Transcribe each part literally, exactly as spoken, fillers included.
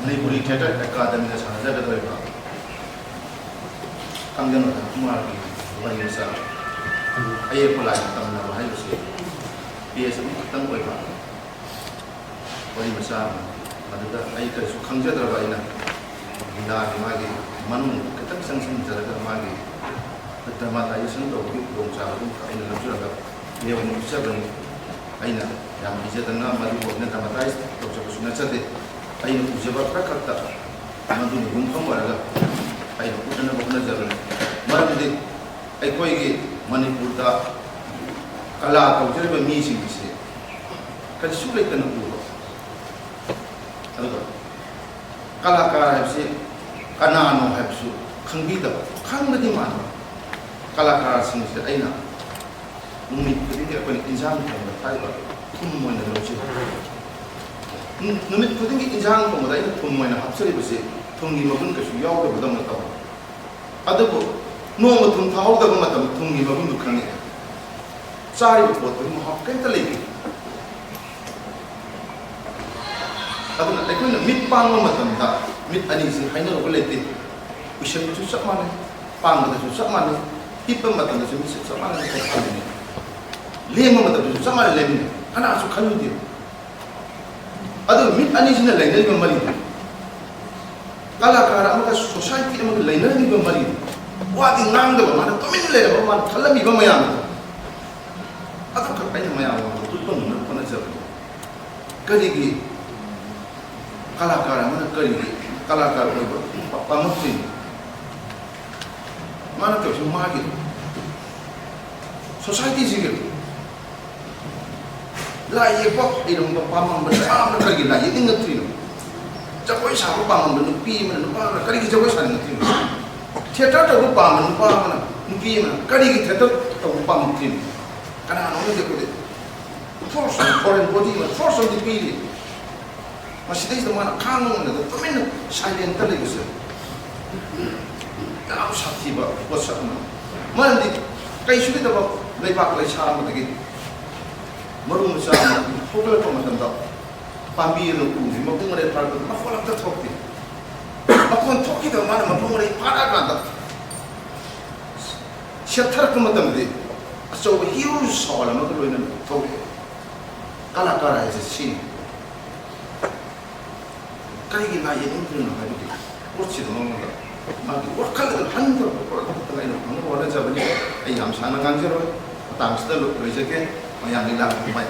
Manipuri theatre ꯑꯦꯀꯥꯗꯃꯤꯅ ꯁꯥꯟꯅꯖꯒꯗꯧꯔꯤꯕ Kangjam ꯔꯥꯖꯀꯨꯃꯥꯔꯒꯤ ꯋꯥꯔꯤ ꯃꯆꯥ, ꯑꯌꯦꯛꯄ ꯂꯥꯏ ꯇꯝꯅꯕ ꯍꯥꯏꯕꯁꯤ ꯄꯦꯖ ꯑꯃꯈꯛꯇꯪ ꯑꯣꯏꯕ ꯋꯥꯔꯤ ꯃꯆꯥ ꯑꯃ, ꯃꯗꯨꯗ ꯑꯩ ꯀꯔꯤꯁꯨ ꯈꯪꯖꯗ꯭ꯔꯕ ꯑꯩꯅ ꯂꯤꯂꯥꯒꯤ ꯃꯥꯒꯤ ꯃꯅꯨꯡ ꯈꯤꯇꯪ ꯆꯪꯁꯤꯟꯖꯔꯒ ꯃꯥꯒꯤ ꯗ꯭ꯔꯃꯥꯇꯥꯏꯖꯦꯁꯟ ꯇꯧꯕꯒꯤ ꯈꯨꯗꯣꯡꯆꯥꯕ ꯑꯗꯨꯝꯈꯛ ꯑꯩꯅ ꯂꯧꯖꯔꯒ ꯃꯤꯌꯥꯝꯅ ꯎꯠꯆꯕꯅꯤ꯫ ꯑꯩꯅ ꯌꯥꯝ ꯏꯖꯗꯅ ꯃꯗꯨꯕꯨ ꯑꯩꯅ ꯗ꯭ꯔꯃꯥꯇꯥꯏꯖ ꯇꯧꯖꯕꯁꯨ ꯅꯠꯆꯗꯦ꯫ ꯑꯩꯅ ꯎꯖꯕ ꯈꯔ ꯈꯛꯇ ꯃꯗꯨꯅ ꯌꯨꯝꯐꯝ ꯑꯣꯏꯔꯒ ꯑꯩꯅ ꯎꯠꯅꯅꯕ ꯍꯣꯠꯅꯖꯕꯅꯤ꯫ ꯃꯔꯝꯗꯤ ꯑꯩꯈꯣꯏꯒꯤ ꯃꯅꯤꯄꯨꯔꯗ ꯀꯂꯥ ꯇꯧꯖꯔꯤꯕ ꯃꯤꯁꯤꯡꯁꯦ ꯀꯔꯤꯁꯨ ꯂꯩꯇꯅ ꯎꯕ, ꯑꯗꯨꯒ ꯀꯂꯥꯀꯥꯔ ꯍꯥꯏꯕꯁꯤ ꯀꯅꯥꯅꯣ ꯍꯥꯏꯕꯁꯨ ꯈꯪꯕꯤꯗꯕ, ꯈꯪꯕꯗꯤ ꯃꯥꯟꯕ꯫ ꯀꯂꯥꯀꯥꯔꯁꯤꯡꯁꯦ ꯑꯩꯅ ꯅꯨꯃꯤꯠ ꯈꯨꯗꯤꯡꯒꯤ ꯑꯩꯈꯣꯏꯅ ꯏꯟꯁꯥꯡ ꯊꯣꯡꯕꯗ ꯊꯥꯛꯏꯕ ꯊꯨꯝ ꯑꯣꯏꯅ ꯂꯧꯖꯩ꯫ ꯅꯨ-, ꯅꯨꯃꯤꯠ ꯈꯨꯗꯤꯡꯒꯤ ꯏꯟꯁꯥꯡ ꯊꯣꯡꯕꯗ ꯑꯩꯅ ꯊꯨꯝ ꯑꯣꯏꯅ ꯍꯥꯞꯆꯔꯤꯕꯁꯤ ꯊꯨꯝꯒꯤ ꯃꯒꯨꯟ ꯀꯩꯁꯨ ꯌꯥꯎꯗꯕꯗꯧꯅ ꯇꯧꯏ꯫ ꯑꯗꯨꯕꯨ ꯅꯣꯡꯃ ꯊꯨꯝ ꯊꯥꯍꯧꯗꯕ ꯃꯇꯝꯗ ꯊꯨꯝꯒꯤ ꯃꯒꯨꯟꯗꯨ ꯈꯪꯉꯛꯑꯦ꯫ ꯆꯥꯔꯤꯕ ꯄꯣꯠꯇꯨꯒꯤ ꯃꯍꯥꯎ ꯀꯩꯝꯇ ꯂꯩꯇꯦ꯫ ꯑꯗꯨꯅ ꯑꯩꯈꯣꯏꯅ ꯃꯤꯠ ꯄꯥꯡꯕ ꯃꯇꯝꯗ ꯃꯤꯠ ꯑꯅꯤꯁꯤ ꯍꯥꯏꯅꯔꯨꯕ ꯂꯩꯇꯦ꯫ ꯎꯏꯁꯟꯕꯁꯨ ꯆꯞ ꯃꯥꯟꯅꯩ, ꯄꯥꯡꯕꯗꯁꯨ ꯆꯞ ꯃꯥꯟꯅꯩ, ꯍꯤꯞꯄ ꯃꯇꯝꯗꯁꯨ ꯃꯤꯠꯁꯦ ꯆꯞ ꯃꯥꯟꯅꯅ ꯄꯥꯡꯃꯤꯟꯅꯩ, ꯂꯦꯡꯕ ꯃꯇꯝꯗꯁꯨ ꯆꯞ ꯃꯥꯟꯅꯅ ꯂꯦꯡꯃꯤꯟꯅꯩ꯫ ꯀꯅꯥꯁꯨ ꯈꯜꯂꯨꯗꯦ꯫ ꯑꯗꯨ ꯃꯤꯠ ꯑꯅꯤꯁꯤꯅ ꯂꯩꯅꯔꯤꯕ ꯃꯔꯤꯗꯣ, ꯀꯂꯥꯀꯥꯔ ꯑꯃꯒ ꯁꯣꯁꯥꯏꯇꯤ ꯑꯃꯒ ꯂꯩꯅꯔꯤꯕ ꯃꯔꯤꯗꯣ, ꯋꯥꯗꯤ ꯉꯥꯡꯗꯕ, ꯃꯥꯅ ꯇꯨꯃꯤꯟ ꯂꯩꯔꯕ, ꯃꯥꯅ ꯈꯜꯂꯝꯃꯤꯕ ꯃꯌꯥꯝꯗꯣ, ꯑꯗꯨꯈꯛ ꯑꯩꯅ ꯃꯌꯥꯝ ꯃꯃꯥꯡꯗ ꯎꯠꯄ ꯉꯝꯅꯕ ꯍꯣꯠꯅꯖꯕꯅꯤ꯫ ꯀꯔꯤꯒꯤ ꯀꯂꯥꯀꯥꯔ ꯑꯃꯅ ꯀꯔꯤꯒꯤ ꯀꯂꯥꯀꯥꯔ ꯑꯣꯏꯕ ꯄꯥꯝꯂꯛꯇ꯭ꯔꯤꯅꯣ? ꯃꯥꯅ ꯇꯧꯔꯤꯁꯤ ꯃꯥꯒꯤ ꯁꯣꯁꯥꯏꯇꯤꯁꯤꯒꯤ ꯂꯥꯏ ꯌꯦꯛꯄ ꯍꯩꯔꯝꯕ ꯄꯥꯝꯃꯝꯕ ꯅꯨꯄꯥ ꯑꯃꯅ ꯀꯔꯤꯒꯤ ꯂꯥꯏ ꯌꯦꯛꯅꯤꯡꯉꯛꯇ꯭ꯔꯤꯅꯣ? ꯖꯒꯣꯏ ꯁꯥꯕ ꯄꯥꯝꯃꯝꯕ ꯅꯨꯄꯤ ꯑꯃꯅ, ꯅꯨꯄꯥ ꯑꯃꯅ ꯀꯔꯤꯒꯤ ꯖꯒꯣꯏ ꯁꯥꯅꯤꯡꯉꯛꯇ꯭ꯔꯤꯅꯣ? ꯊꯤꯌꯦꯇꯔ ꯇꯧꯕ ꯄꯥꯝꯕ ꯅꯨꯄꯥ ꯑꯃꯅ, ꯅꯨꯄꯤ ꯑꯃꯅ ꯀꯔꯤꯒꯤ ꯊꯤꯌꯦꯇꯔ ꯇꯧꯕ ꯄꯥꯝꯃꯛꯇ꯭ꯔꯤꯅꯣ? ꯀꯅꯥꯅꯣ ꯈꯪꯗꯦ ꯑꯩꯈꯣꯏꯗꯤ ꯐꯣꯔꯁ, ꯐꯣꯔꯦꯟ ꯕꯣꯗꯤ ꯑꯃ ꯐꯣꯔꯁ ꯑꯃꯗꯤ ꯄꯤꯔꯤ꯫ ꯃꯁꯤꯗꯩꯁꯤꯗ ꯃꯥꯅ ꯈꯥꯡꯕ ꯉꯝꯗꯅ ꯇꯨꯃꯤꯟꯅ ꯁꯥꯏꯂꯦꯟꯇ ꯂꯩꯕꯁꯦ ꯌꯥꯝ ꯁꯥꯊꯤꯕ ꯄꯣꯠꯁꯛ ꯑꯃꯅꯤ꯫ ꯃꯔꯝꯗꯤ ꯀꯩꯁꯨ ꯂꯩꯇꯕ ꯂꯩꯕꯥꯛ ꯂꯩꯁꯥ ꯑꯃꯗꯒꯤ ꯃꯔꯨ ꯃꯆꯥ ꯑꯃ ꯍꯧꯒꯠꯂꯛꯄ ꯃꯇꯝꯗ ꯄꯥꯝꯕꯤ ꯑꯗꯨ ꯎꯁꯤ ꯃꯄꯨꯡ ꯃꯔꯩ ꯐꯥꯔꯛꯄꯗ ꯃꯈꯣꯟ ꯑꯝꯇ ꯊꯣꯛꯇꯦ꯫ ꯃꯈꯣꯟ ꯊꯣꯛꯈꯤꯗꯕ ꯃꯥꯅ ꯃꯄꯨꯡ ꯃꯔꯩ ꯐꯥꯔꯛꯑꯀꯥꯟꯗ ꯁꯦꯠꯊꯔꯛꯄ ꯃꯇꯝꯗꯗꯤ ꯑꯆꯧꯕ huge sound ꯑꯃꯒ ꯂꯣꯏꯅꯅ ꯊꯣꯛꯂꯛꯑꯦ꯫ ꯀꯂꯥꯀꯥꯔ ꯍꯥꯏꯁꯦ ꯁꯤꯅꯤ꯫ ꯀꯔꯤꯒꯤ ꯂꯥꯏ ꯌꯦꯛꯅꯤꯡꯗ꯭ꯔꯤꯅꯣ ꯍꯥꯏꯕꯒꯤ ꯄꯣꯠꯁꯤꯗ ꯃꯉꯣꯟꯗ ꯃꯥꯒꯤ ꯋꯥꯈꯜꯗ ꯍꯟꯊꯕ ꯄꯣꯠ ꯑꯃꯈꯛꯇꯪ ꯑꯩꯅ ꯐꯪꯅꯕ ꯍꯣꯠꯅꯖꯕꯅꯤ꯫ ꯑꯩ ꯌꯥꯝ ꯁꯥꯡꯅ ꯉꯥꯡꯖꯔꯣꯏ, ꯃꯇꯥꯡꯁꯤꯗ ꯂꯣꯏꯖꯒꯦ꯫ ꯃꯌꯥꯝꯒꯤ ꯂꯥꯡꯕ ꯃꯥꯏ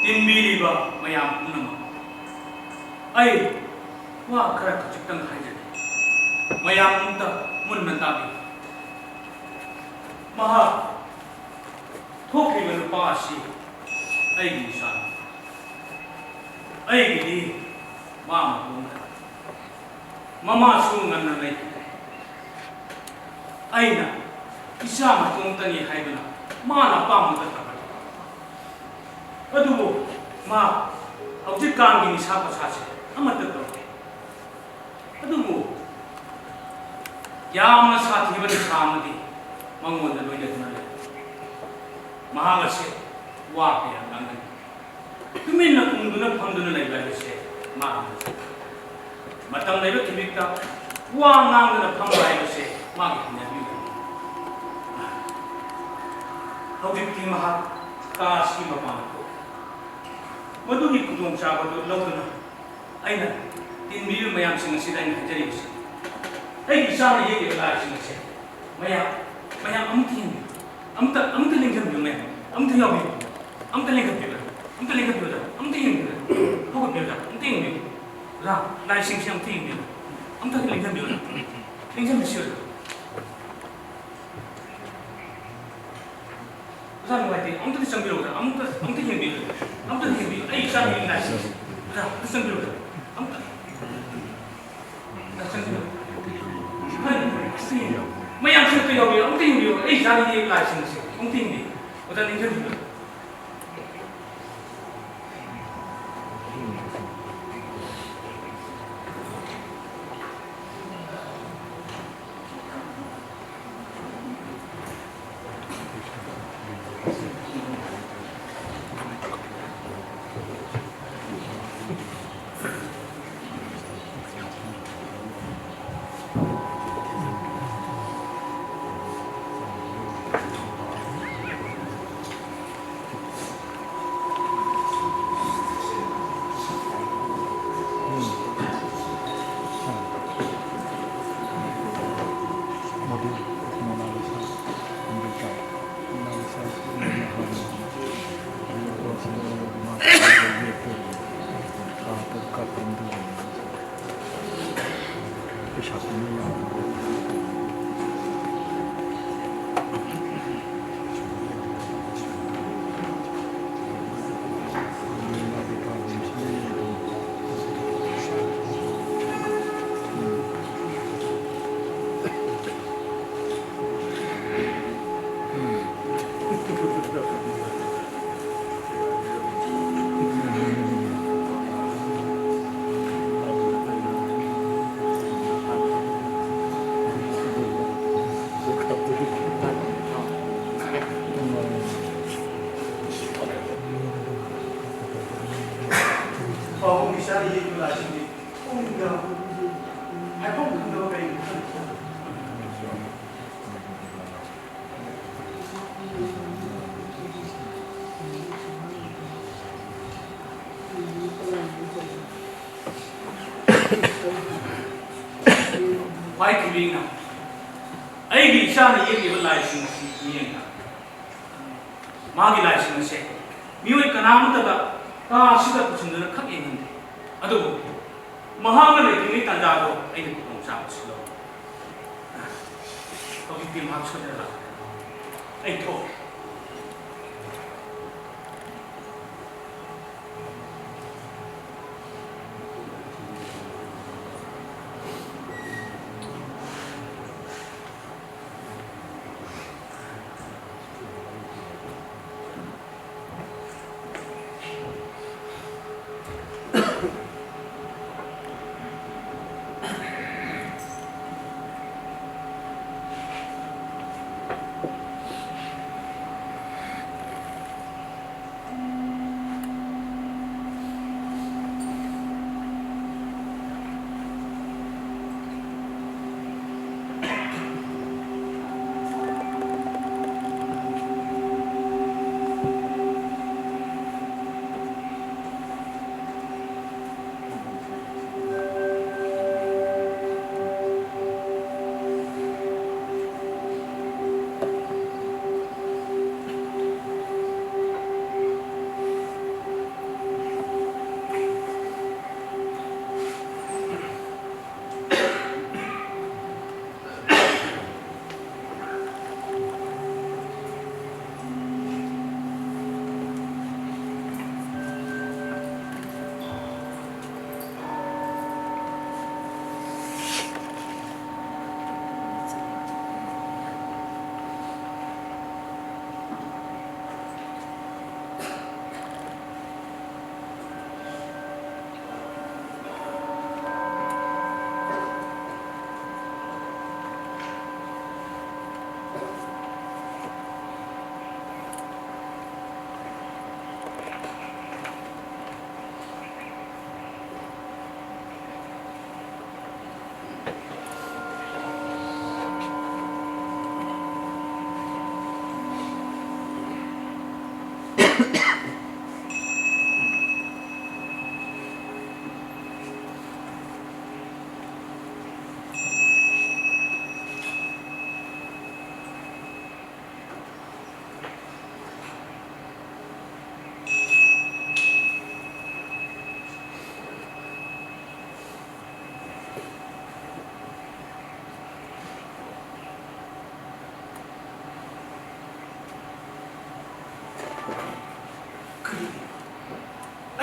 ꯇꯤꯟꯕꯤꯔꯤꯕ ꯃꯌꯥꯝ ꯄꯨꯝꯅꯃꯛ, ꯑꯩ ꯋꯥ ꯈꯔ ꯈꯖꯤꯛꯇꯪ ꯍꯥꯏꯖꯒꯦ꯫ ꯃꯌꯥꯝ ꯑꯃꯨꯛꯇ ꯃꯨꯟꯅ ꯇꯥꯕꯤꯌꯨ꯫ ꯃꯍꯥꯛ ꯊꯣꯛꯂꯤꯕ ꯅꯨꯄꯥ ꯑꯁꯤ ꯑꯩꯒꯤ ꯏꯆꯥꯅꯤ꯫ ꯑꯩꯒꯤꯗꯤ ꯃꯥ ꯃꯇꯣꯝꯇ꯫ ꯃꯃꯥꯁꯨ ꯉꯟꯅ ꯂꯩꯈꯤꯗꯦ꯫ ꯑꯩꯅ ꯏꯆꯥ ꯃꯇꯣꯝꯇꯅꯤ ꯍꯥꯏꯗꯨꯅ ꯃꯥꯅ ꯑꯄꯥꯝꯕꯗ ꯇꯧꯍꯜꯂꯤ꯫ ꯑꯗꯨꯕꯨ ꯃꯥ ꯍꯧꯖꯤꯛꯀꯥꯟꯒꯤ ꯅꯤꯁꯥ ꯄꯁꯥꯁꯦ ꯑꯃꯠꯇ ꯇꯧꯗꯦ꯫ ꯑꯗꯨꯕꯨ ꯌꯥꯝꯅ ꯁꯥꯊꯤꯕ ꯅꯤꯁꯥ ꯑꯃꯗꯤ ꯃꯉꯣꯟꯗ ꯂꯣꯏꯅꯗꯨꯅ ꯂꯩ꯫ ꯃꯍꯥꯛ ꯑꯁꯤ ꯋꯥ ꯀꯌꯥ ꯉꯥꯡꯒꯟꯗꯦ꯫ ꯇꯨꯃꯤꯟꯅ ꯈꯨꯝꯗꯨꯅ ꯐꯝꯗꯨꯅ ꯂꯩꯕ ꯍꯥꯏꯕꯁꯦ ꯃꯥꯒꯤ ꯃꯇꯝ ꯂꯩꯕ ꯈꯤꯕꯤꯛꯇ ꯋꯥ ꯉꯥꯡꯗꯅ ꯐꯝꯕ ꯍꯥꯏꯕꯁꯦ ꯃꯥꯒꯤ ꯍꯩꯅꯕꯤ ꯑꯣꯏꯔꯝꯃꯤ꯫ ꯍꯧꯖꯤꯛꯇꯤ ꯃꯍꯥꯛ ꯀꯥ ꯑꯁꯤꯒꯤ ꯃꯄꯥꯟꯗ ꯊꯣꯛꯏ꯫ ꯃꯗꯨꯒꯤ ꯈꯨꯗꯣꯡꯆꯥꯕꯗꯨ ꯂꯧꯗꯨꯅ ꯑꯩꯅ ꯇꯤꯟꯕꯤꯔꯤꯕ ꯃꯌꯥꯝꯁꯤꯡ ꯑꯁꯤꯗ ꯑꯩꯅ ꯍꯥꯏꯖꯔꯤꯕꯁꯤ, ꯑꯩꯒꯤ ꯏꯆꯥꯅ ꯌꯦꯛꯂꯤꯕ ꯂꯥꯏꯁꯤꯡ ꯑꯁꯦ ꯃꯌꯥꯝ, ꯃꯌꯥꯝ ꯑꯃꯨꯛꯇ ꯌꯦꯡꯕꯤꯌꯨ, ꯑꯃꯨꯛꯇ, ꯑꯃꯨꯛꯇ ꯂꯦꯡꯁꯤꯟꯕꯤꯌꯨ ꯃꯌꯥꯝ, ꯑꯃꯨꯛꯇ ꯌꯥꯎꯕꯤꯌꯨ, ꯑꯃꯨꯛꯇ ꯂꯦꯡꯈꯠꯄꯤꯌꯨ, ꯑꯃꯨꯛꯇ ꯂꯦꯡꯈꯠꯄꯤꯌꯨ, ꯑꯃꯨꯛꯇ ꯌꯦꯡꯕꯤꯌꯨ, ꯍꯧꯒꯠꯄꯤꯌꯨ, ꯑꯃꯨꯛꯇ ꯌꯦꯡꯕꯤꯌꯨ꯫ ꯑꯣꯖꯥ, ꯂꯥꯏꯁꯤꯡꯁꯤ ꯑꯃꯨꯛꯇ ꯌꯦꯡꯕꯤꯌꯨ, ꯑꯃꯨꯛꯇ ꯂꯦꯡꯁꯤꯟꯕꯤꯌꯨ, ꯂꯦꯡꯁꯤꯟꯕꯤꯁꯤ ꯑꯣꯖꯥ꯫ ꯑꯣꯖꯥ ꯅꯨꯡꯉꯥꯏꯇꯦ, ꯑꯃꯨꯛꯇꯗꯤ ꯆꯪꯕꯤꯔꯛꯎꯗ, ꯑꯃꯨꯛꯇ, ꯑꯃꯨꯛꯇ ꯌꯦꯡꯕꯤꯌꯨ, ꯑꯃꯨꯛꯇ ꯌꯦꯡꯕꯤꯌꯨ, ꯑꯩ ꯏꯆꯥꯒꯤ ꯂꯥꯏꯁꯤꯡꯁꯦ꯫ ꯑꯣꯖꯥ, ꯑꯃꯨꯛꯇ ꯆꯪꯕꯤꯔꯛꯎꯗ, ꯑꯃꯨꯛꯇ, ꯑꯣꯖꯥ ꯆꯪꯕꯤꯔꯛꯎ꯫ ꯑꯃꯨꯛꯇ ꯌꯦꯡꯕꯤꯌꯨ, ꯃꯌꯥꯝꯁꯦ ꯑꯃꯨꯛꯇ ꯌꯥꯎꯕꯤꯌꯨ, ꯑꯃꯨꯛꯇ ꯌꯦꯡꯕꯤꯌꯨ, ꯑꯩ ꯏꯆꯥꯒꯤ ꯂꯥꯏꯁꯤꯡꯁꯦ ꯑꯃꯨꯛꯇ ꯌꯦꯡꯕꯤꯌꯨ, ꯑꯣꯖꯥ ꯅꯤꯡꯁꯤꯡꯕꯤꯌꯨ꯫ ꯂꯥꯏꯁꯤꯗꯤ ꯄꯨꯡꯗ ꯍꯥꯏꯐꯝ ꯈꯪꯗꯕ ꯀꯩꯒꯤꯅꯣ ꯈꯪꯗꯦ꯫ ꯈ꯭ꯋꯥꯏ ꯊꯤꯕꯤꯅ ꯑꯩꯒꯤ ꯏꯆꯥꯅ ꯌꯦꯛꯂꯤꯕ ꯂꯥꯏꯁꯤꯡ ꯑꯁꯤ ꯃꯤꯠꯌꯦꯡꯗ ꯃꯥꯒꯤ ꯂꯥꯏꯁꯤꯡ ꯑꯁꯦ ꯃꯤꯑꯣꯏ ꯀꯅꯥꯃꯠꯇꯗ ꯀꯥ ꯑꯁꯤꯗ ꯄꯨꯁꯤꯟꯗꯨꯅ ꯈꯛ ꯌꯦꯡꯍꯟꯗꯦ꯫ ꯑꯗꯨꯕꯨ ꯃꯍꯥꯛꯅ ꯂꯩꯇ꯭ꯔꯤꯉꯩ ꯇꯥꯟꯖꯥꯗꯣ ꯑꯩꯅ ꯈꯨꯗꯣꯡꯆꯥꯕꯁꯤ ꯂꯧꯏ꯫ ꯍꯧꯖꯤꯛꯇꯤ ꯃꯍꯥꯛ ꯁꯣꯏꯗꯅ ꯂꯥꯛꯀꯅꯤ꯫ ꯑꯩ ꯊꯣꯛꯑꯦ꯫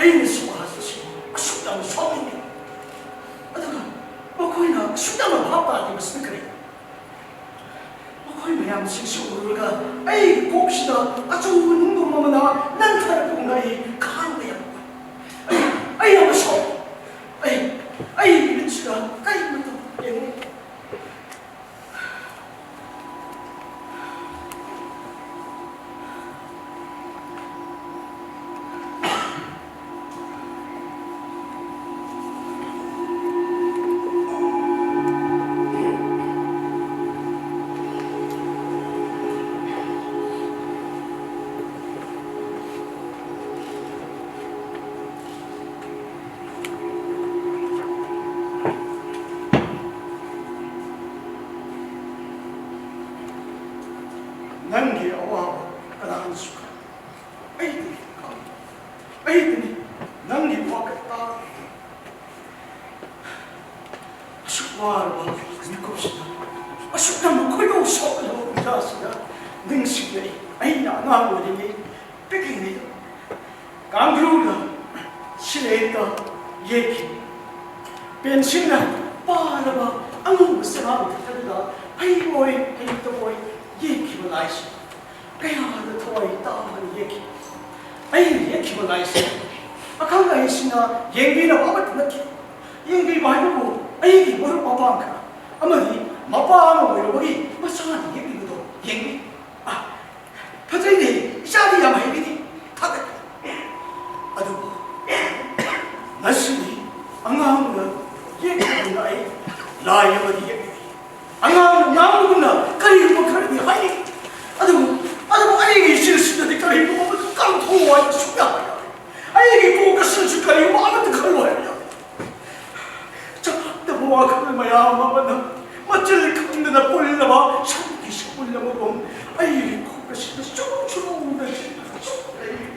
ꯑꯩꯅ ꯁꯨꯝ ꯑꯁꯤ ꯑꯁꯨꯛ ꯌꯥꯝꯅ ꯁꯥꯎꯅꯤꯡꯉꯤ꯫ ꯑꯗꯨꯒ ꯃꯈꯣꯏꯅ ꯑꯁꯨꯛ ꯌꯥꯝꯅ ꯚꯥꯞ ꯇꯥꯗ꯭ꯔꯤꯕꯁꯤꯅ ꯀꯔꯤ? ꯃꯈꯣꯏ ꯃꯌꯥꯝꯁꯤꯡꯁꯤ ꯎꯔꯨꯔꯒ ꯑꯩꯒꯤ ꯀꯣꯛꯁꯤꯗ ꯑꯆꯧꯕ ꯅꯨꯡꯒꯨꯝ ꯑꯃꯅ ꯅꯟꯊꯔꯛꯄꯒꯨꯝꯅ ꯑꯩ ꯈꯥꯡꯕ ꯌꯥꯝ ꯋꯥꯏ꯫ ꯑꯩ, ꯑꯩ ꯌꯥꯝꯅ ꯁꯥꯎ-, ꯑꯩ, ꯑꯩꯒꯤ ꯃꯤꯠꯁꯤꯗ ꯀꯔꯤꯃꯇ ꯌꯦꯡꯉꯨ꯫ ꯅꯪꯒꯤ ꯑꯋꯥꯕ ꯀꯅꯥꯅꯁꯨ ꯈꯪꯏ꯫ ꯑꯩꯗꯤ ꯈꯪꯏ꯫ ꯑꯩꯗꯤ ꯅꯪꯒꯤ ꯋꯥꯈꯜ ꯇꯥꯔꯤ꯫ ꯑꯁꯨꯛ ꯋꯥꯔꯕ ꯃꯤꯀꯨꯞꯁꯤꯗ, ꯑꯁꯨꯛ ꯌꯥꯝꯅ ꯈꯣꯏꯗꯧ ꯁꯥꯎꯒꯠꯂꯕ ꯄꯨꯡꯖꯥꯁꯤꯗ ꯅꯤꯡꯁꯤꯡꯂꯛꯏ꯫ ꯑꯩꯅ ꯑꯉꯥꯡ ꯑꯣꯏꯔꯤꯉꯩ, ꯄꯤꯛꯂꯤꯉꯩꯗ ꯀꯥꯡꯒ꯭ꯔꯨꯅ ꯁꯤꯂꯦꯠꯇ ꯌꯦꯛꯈꯤ꯫ ꯄꯦꯟꯁꯤꯜꯅ ꯄꯥꯔꯕ ꯑꯉꯧꯕ ꯆꯦꯕꯥꯡ ꯊꯤꯠꯇꯗꯨꯗ ꯍꯩꯕꯣꯏ ꯍꯩꯇꯕꯣꯏ ꯌꯦꯛꯈꯤꯕ ꯂꯥꯏꯁꯤ ꯀꯌꯥꯗ ꯊꯋꯥꯏ ꯇꯥꯅ ꯌꯦꯛꯈꯤ꯫ ꯑꯩꯅ ꯌꯦꯛꯈꯤꯕ ꯂꯥꯏꯁꯤ ꯑꯈꯪ ꯑꯍꯩꯁꯤꯡꯅ ꯌꯦꯡꯕꯤꯅꯕ ꯑꯃꯠꯇ ꯅꯠꯇꯦ꯫ ꯌꯦꯡꯕꯤꯕ ꯍꯥꯏꯕꯕꯨ ꯑꯩꯒꯤ ꯃꯔꯨꯞ ꯃꯄꯥꯡ ꯈꯔ ꯑꯃꯗꯤ ꯃꯄꯥ ꯑꯃ ꯑꯣꯏꯔꯨꯕꯒꯤ ꯃꯆꯥꯅ ꯌꯦꯛꯂꯤꯕꯗꯣ ꯌꯦꯡꯕꯤ꯫ ꯑꯥ, ꯐꯖꯩꯅꯦ, ꯏꯆꯥꯗꯤ ꯌꯥꯝ ꯍꯩꯔꯤꯅꯤ, ꯊꯥꯒꯠꯂꯤ꯫ ꯑꯗꯨꯕꯨ ꯉꯁꯤꯗꯤ ꯑꯉꯥꯡꯅ ꯌꯦꯛꯄꯒꯨꯝꯅ ꯑꯩ ꯂꯥꯏ ꯑꯃꯗꯤ ꯌꯦꯛꯂꯤ꯫ ꯑꯉꯥꯡꯅ ꯉꯥꯡꯕꯒꯨꯝꯅ ꯀꯔꯤꯒꯨꯝꯕ ꯈꯔꯗꯤ ꯍꯥꯏꯔꯤ꯫ ꯑꯗꯨꯕꯨ, ꯑꯗꯨꯕꯨ ꯑꯩꯒꯤ ꯏꯆꯤꯜꯁꯤꯗꯗꯤ ꯀꯔꯤꯒꯨꯝꯕ ꯑꯃꯗꯤ ꯀꯥꯡꯊꯣꯛꯑꯣ ꯍꯥꯏꯕ ꯁꯨꯛꯌꯥ ꯌꯥꯔꯣꯏ꯫ ꯑꯩꯒꯤ ꯀꯣꯛ ꯑꯁꯤꯅꯁꯨ ꯀꯔꯤꯒꯨꯝꯕ ꯑꯃꯠꯇ ꯈꯜꯂꯣ ꯍꯥꯏꯕ ꯌꯥꯔꯣꯏ꯫ ꯆꯃꯝꯅꯕ ꯋꯥꯈꯜ ꯃꯌꯥꯝ ꯑꯃꯅ ꯃꯆꯤꯜ ꯈꯪꯗꯅ ꯄꯨꯜꯂꯕ ꯁꯟꯒꯤ ꯁꯒꯨꯜ ꯑꯃꯒꯨꯝ ꯑꯩꯒꯤ ꯀꯣꯛ ꯑꯁꯤꯗ ꯆꯨꯔꯨ ꯆꯨꯔꯨ ꯅꯩꯁꯤꯟꯗꯨꯅ ꯆꯨꯝ ꯂꯩꯔꯤ꯫